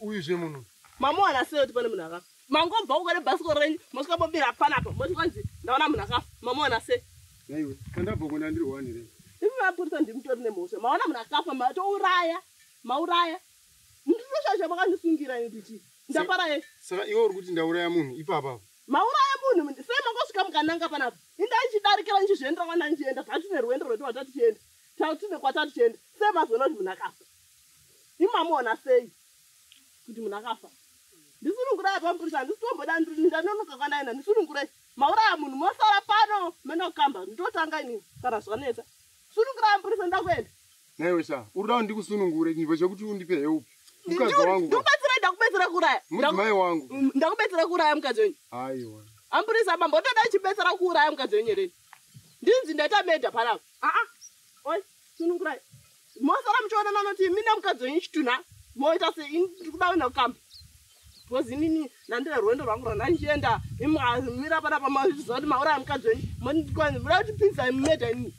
Uyuzve munhu. Mamuona sei kuti pane munhu akafa? Mangobva uko nebhasikoro renyu mosvika mobira panapa moti kwanzi ndaona munhu akafa. Mamuona sei? Naiwe, kandabva kuenda ndiri wani re. Imi mapurisa ndimutori nemhosva. Maona munhu akafa matouraya. Mauraya. Ndinoshasha makandisungira ini kuti ndapara yese. Saka iwe uri kuti ndauraya munhu ipapa. Mauraya munhu sei mangosvika mukananga panapa? Inda ndichidarikira ndichizviendera kwana ndichienda tatine rwendo rwedu rwatatichienda. Tatine kwatatichienda. Sei mazoona kuti munhu akafa? Imi mamuona sei kuti munhu akafa? Ndisunungurai pamupurisa handisi tomboda ndanonoka kwandaenda ndisunungurai. Mauraya munhu mosara pano menda kukamba ndotanga inini kana zvanetsa. Sunungurai mupurisa ndakuenda. Naiwe sha, uri kuda kuti ndikusunungure chinhu chekuti undipe help. Mukadzi wangu. Ndikubatsira ndakubetsera kuuraya. Mudzimai wangu. Ndakubetsera kuuraya mukadzi wenyu. Aiwa. Amburisa mambo ndoda chibetsera kuuraya mukadzi wenyu here? Ndinzi ndaita medha panapa. Aa. Oi, sunungurai. Mosara muchionana noti imi nemukadzi wenyu chitunha. Moita sei ini ndiri kuda kuenda kukamba. Because inini ndandine rwendo rwangu rwandandichienda. Imi mira panapa maziva kuti mauraya mukadzi wenyu. Muda kutipinza mumedha inini.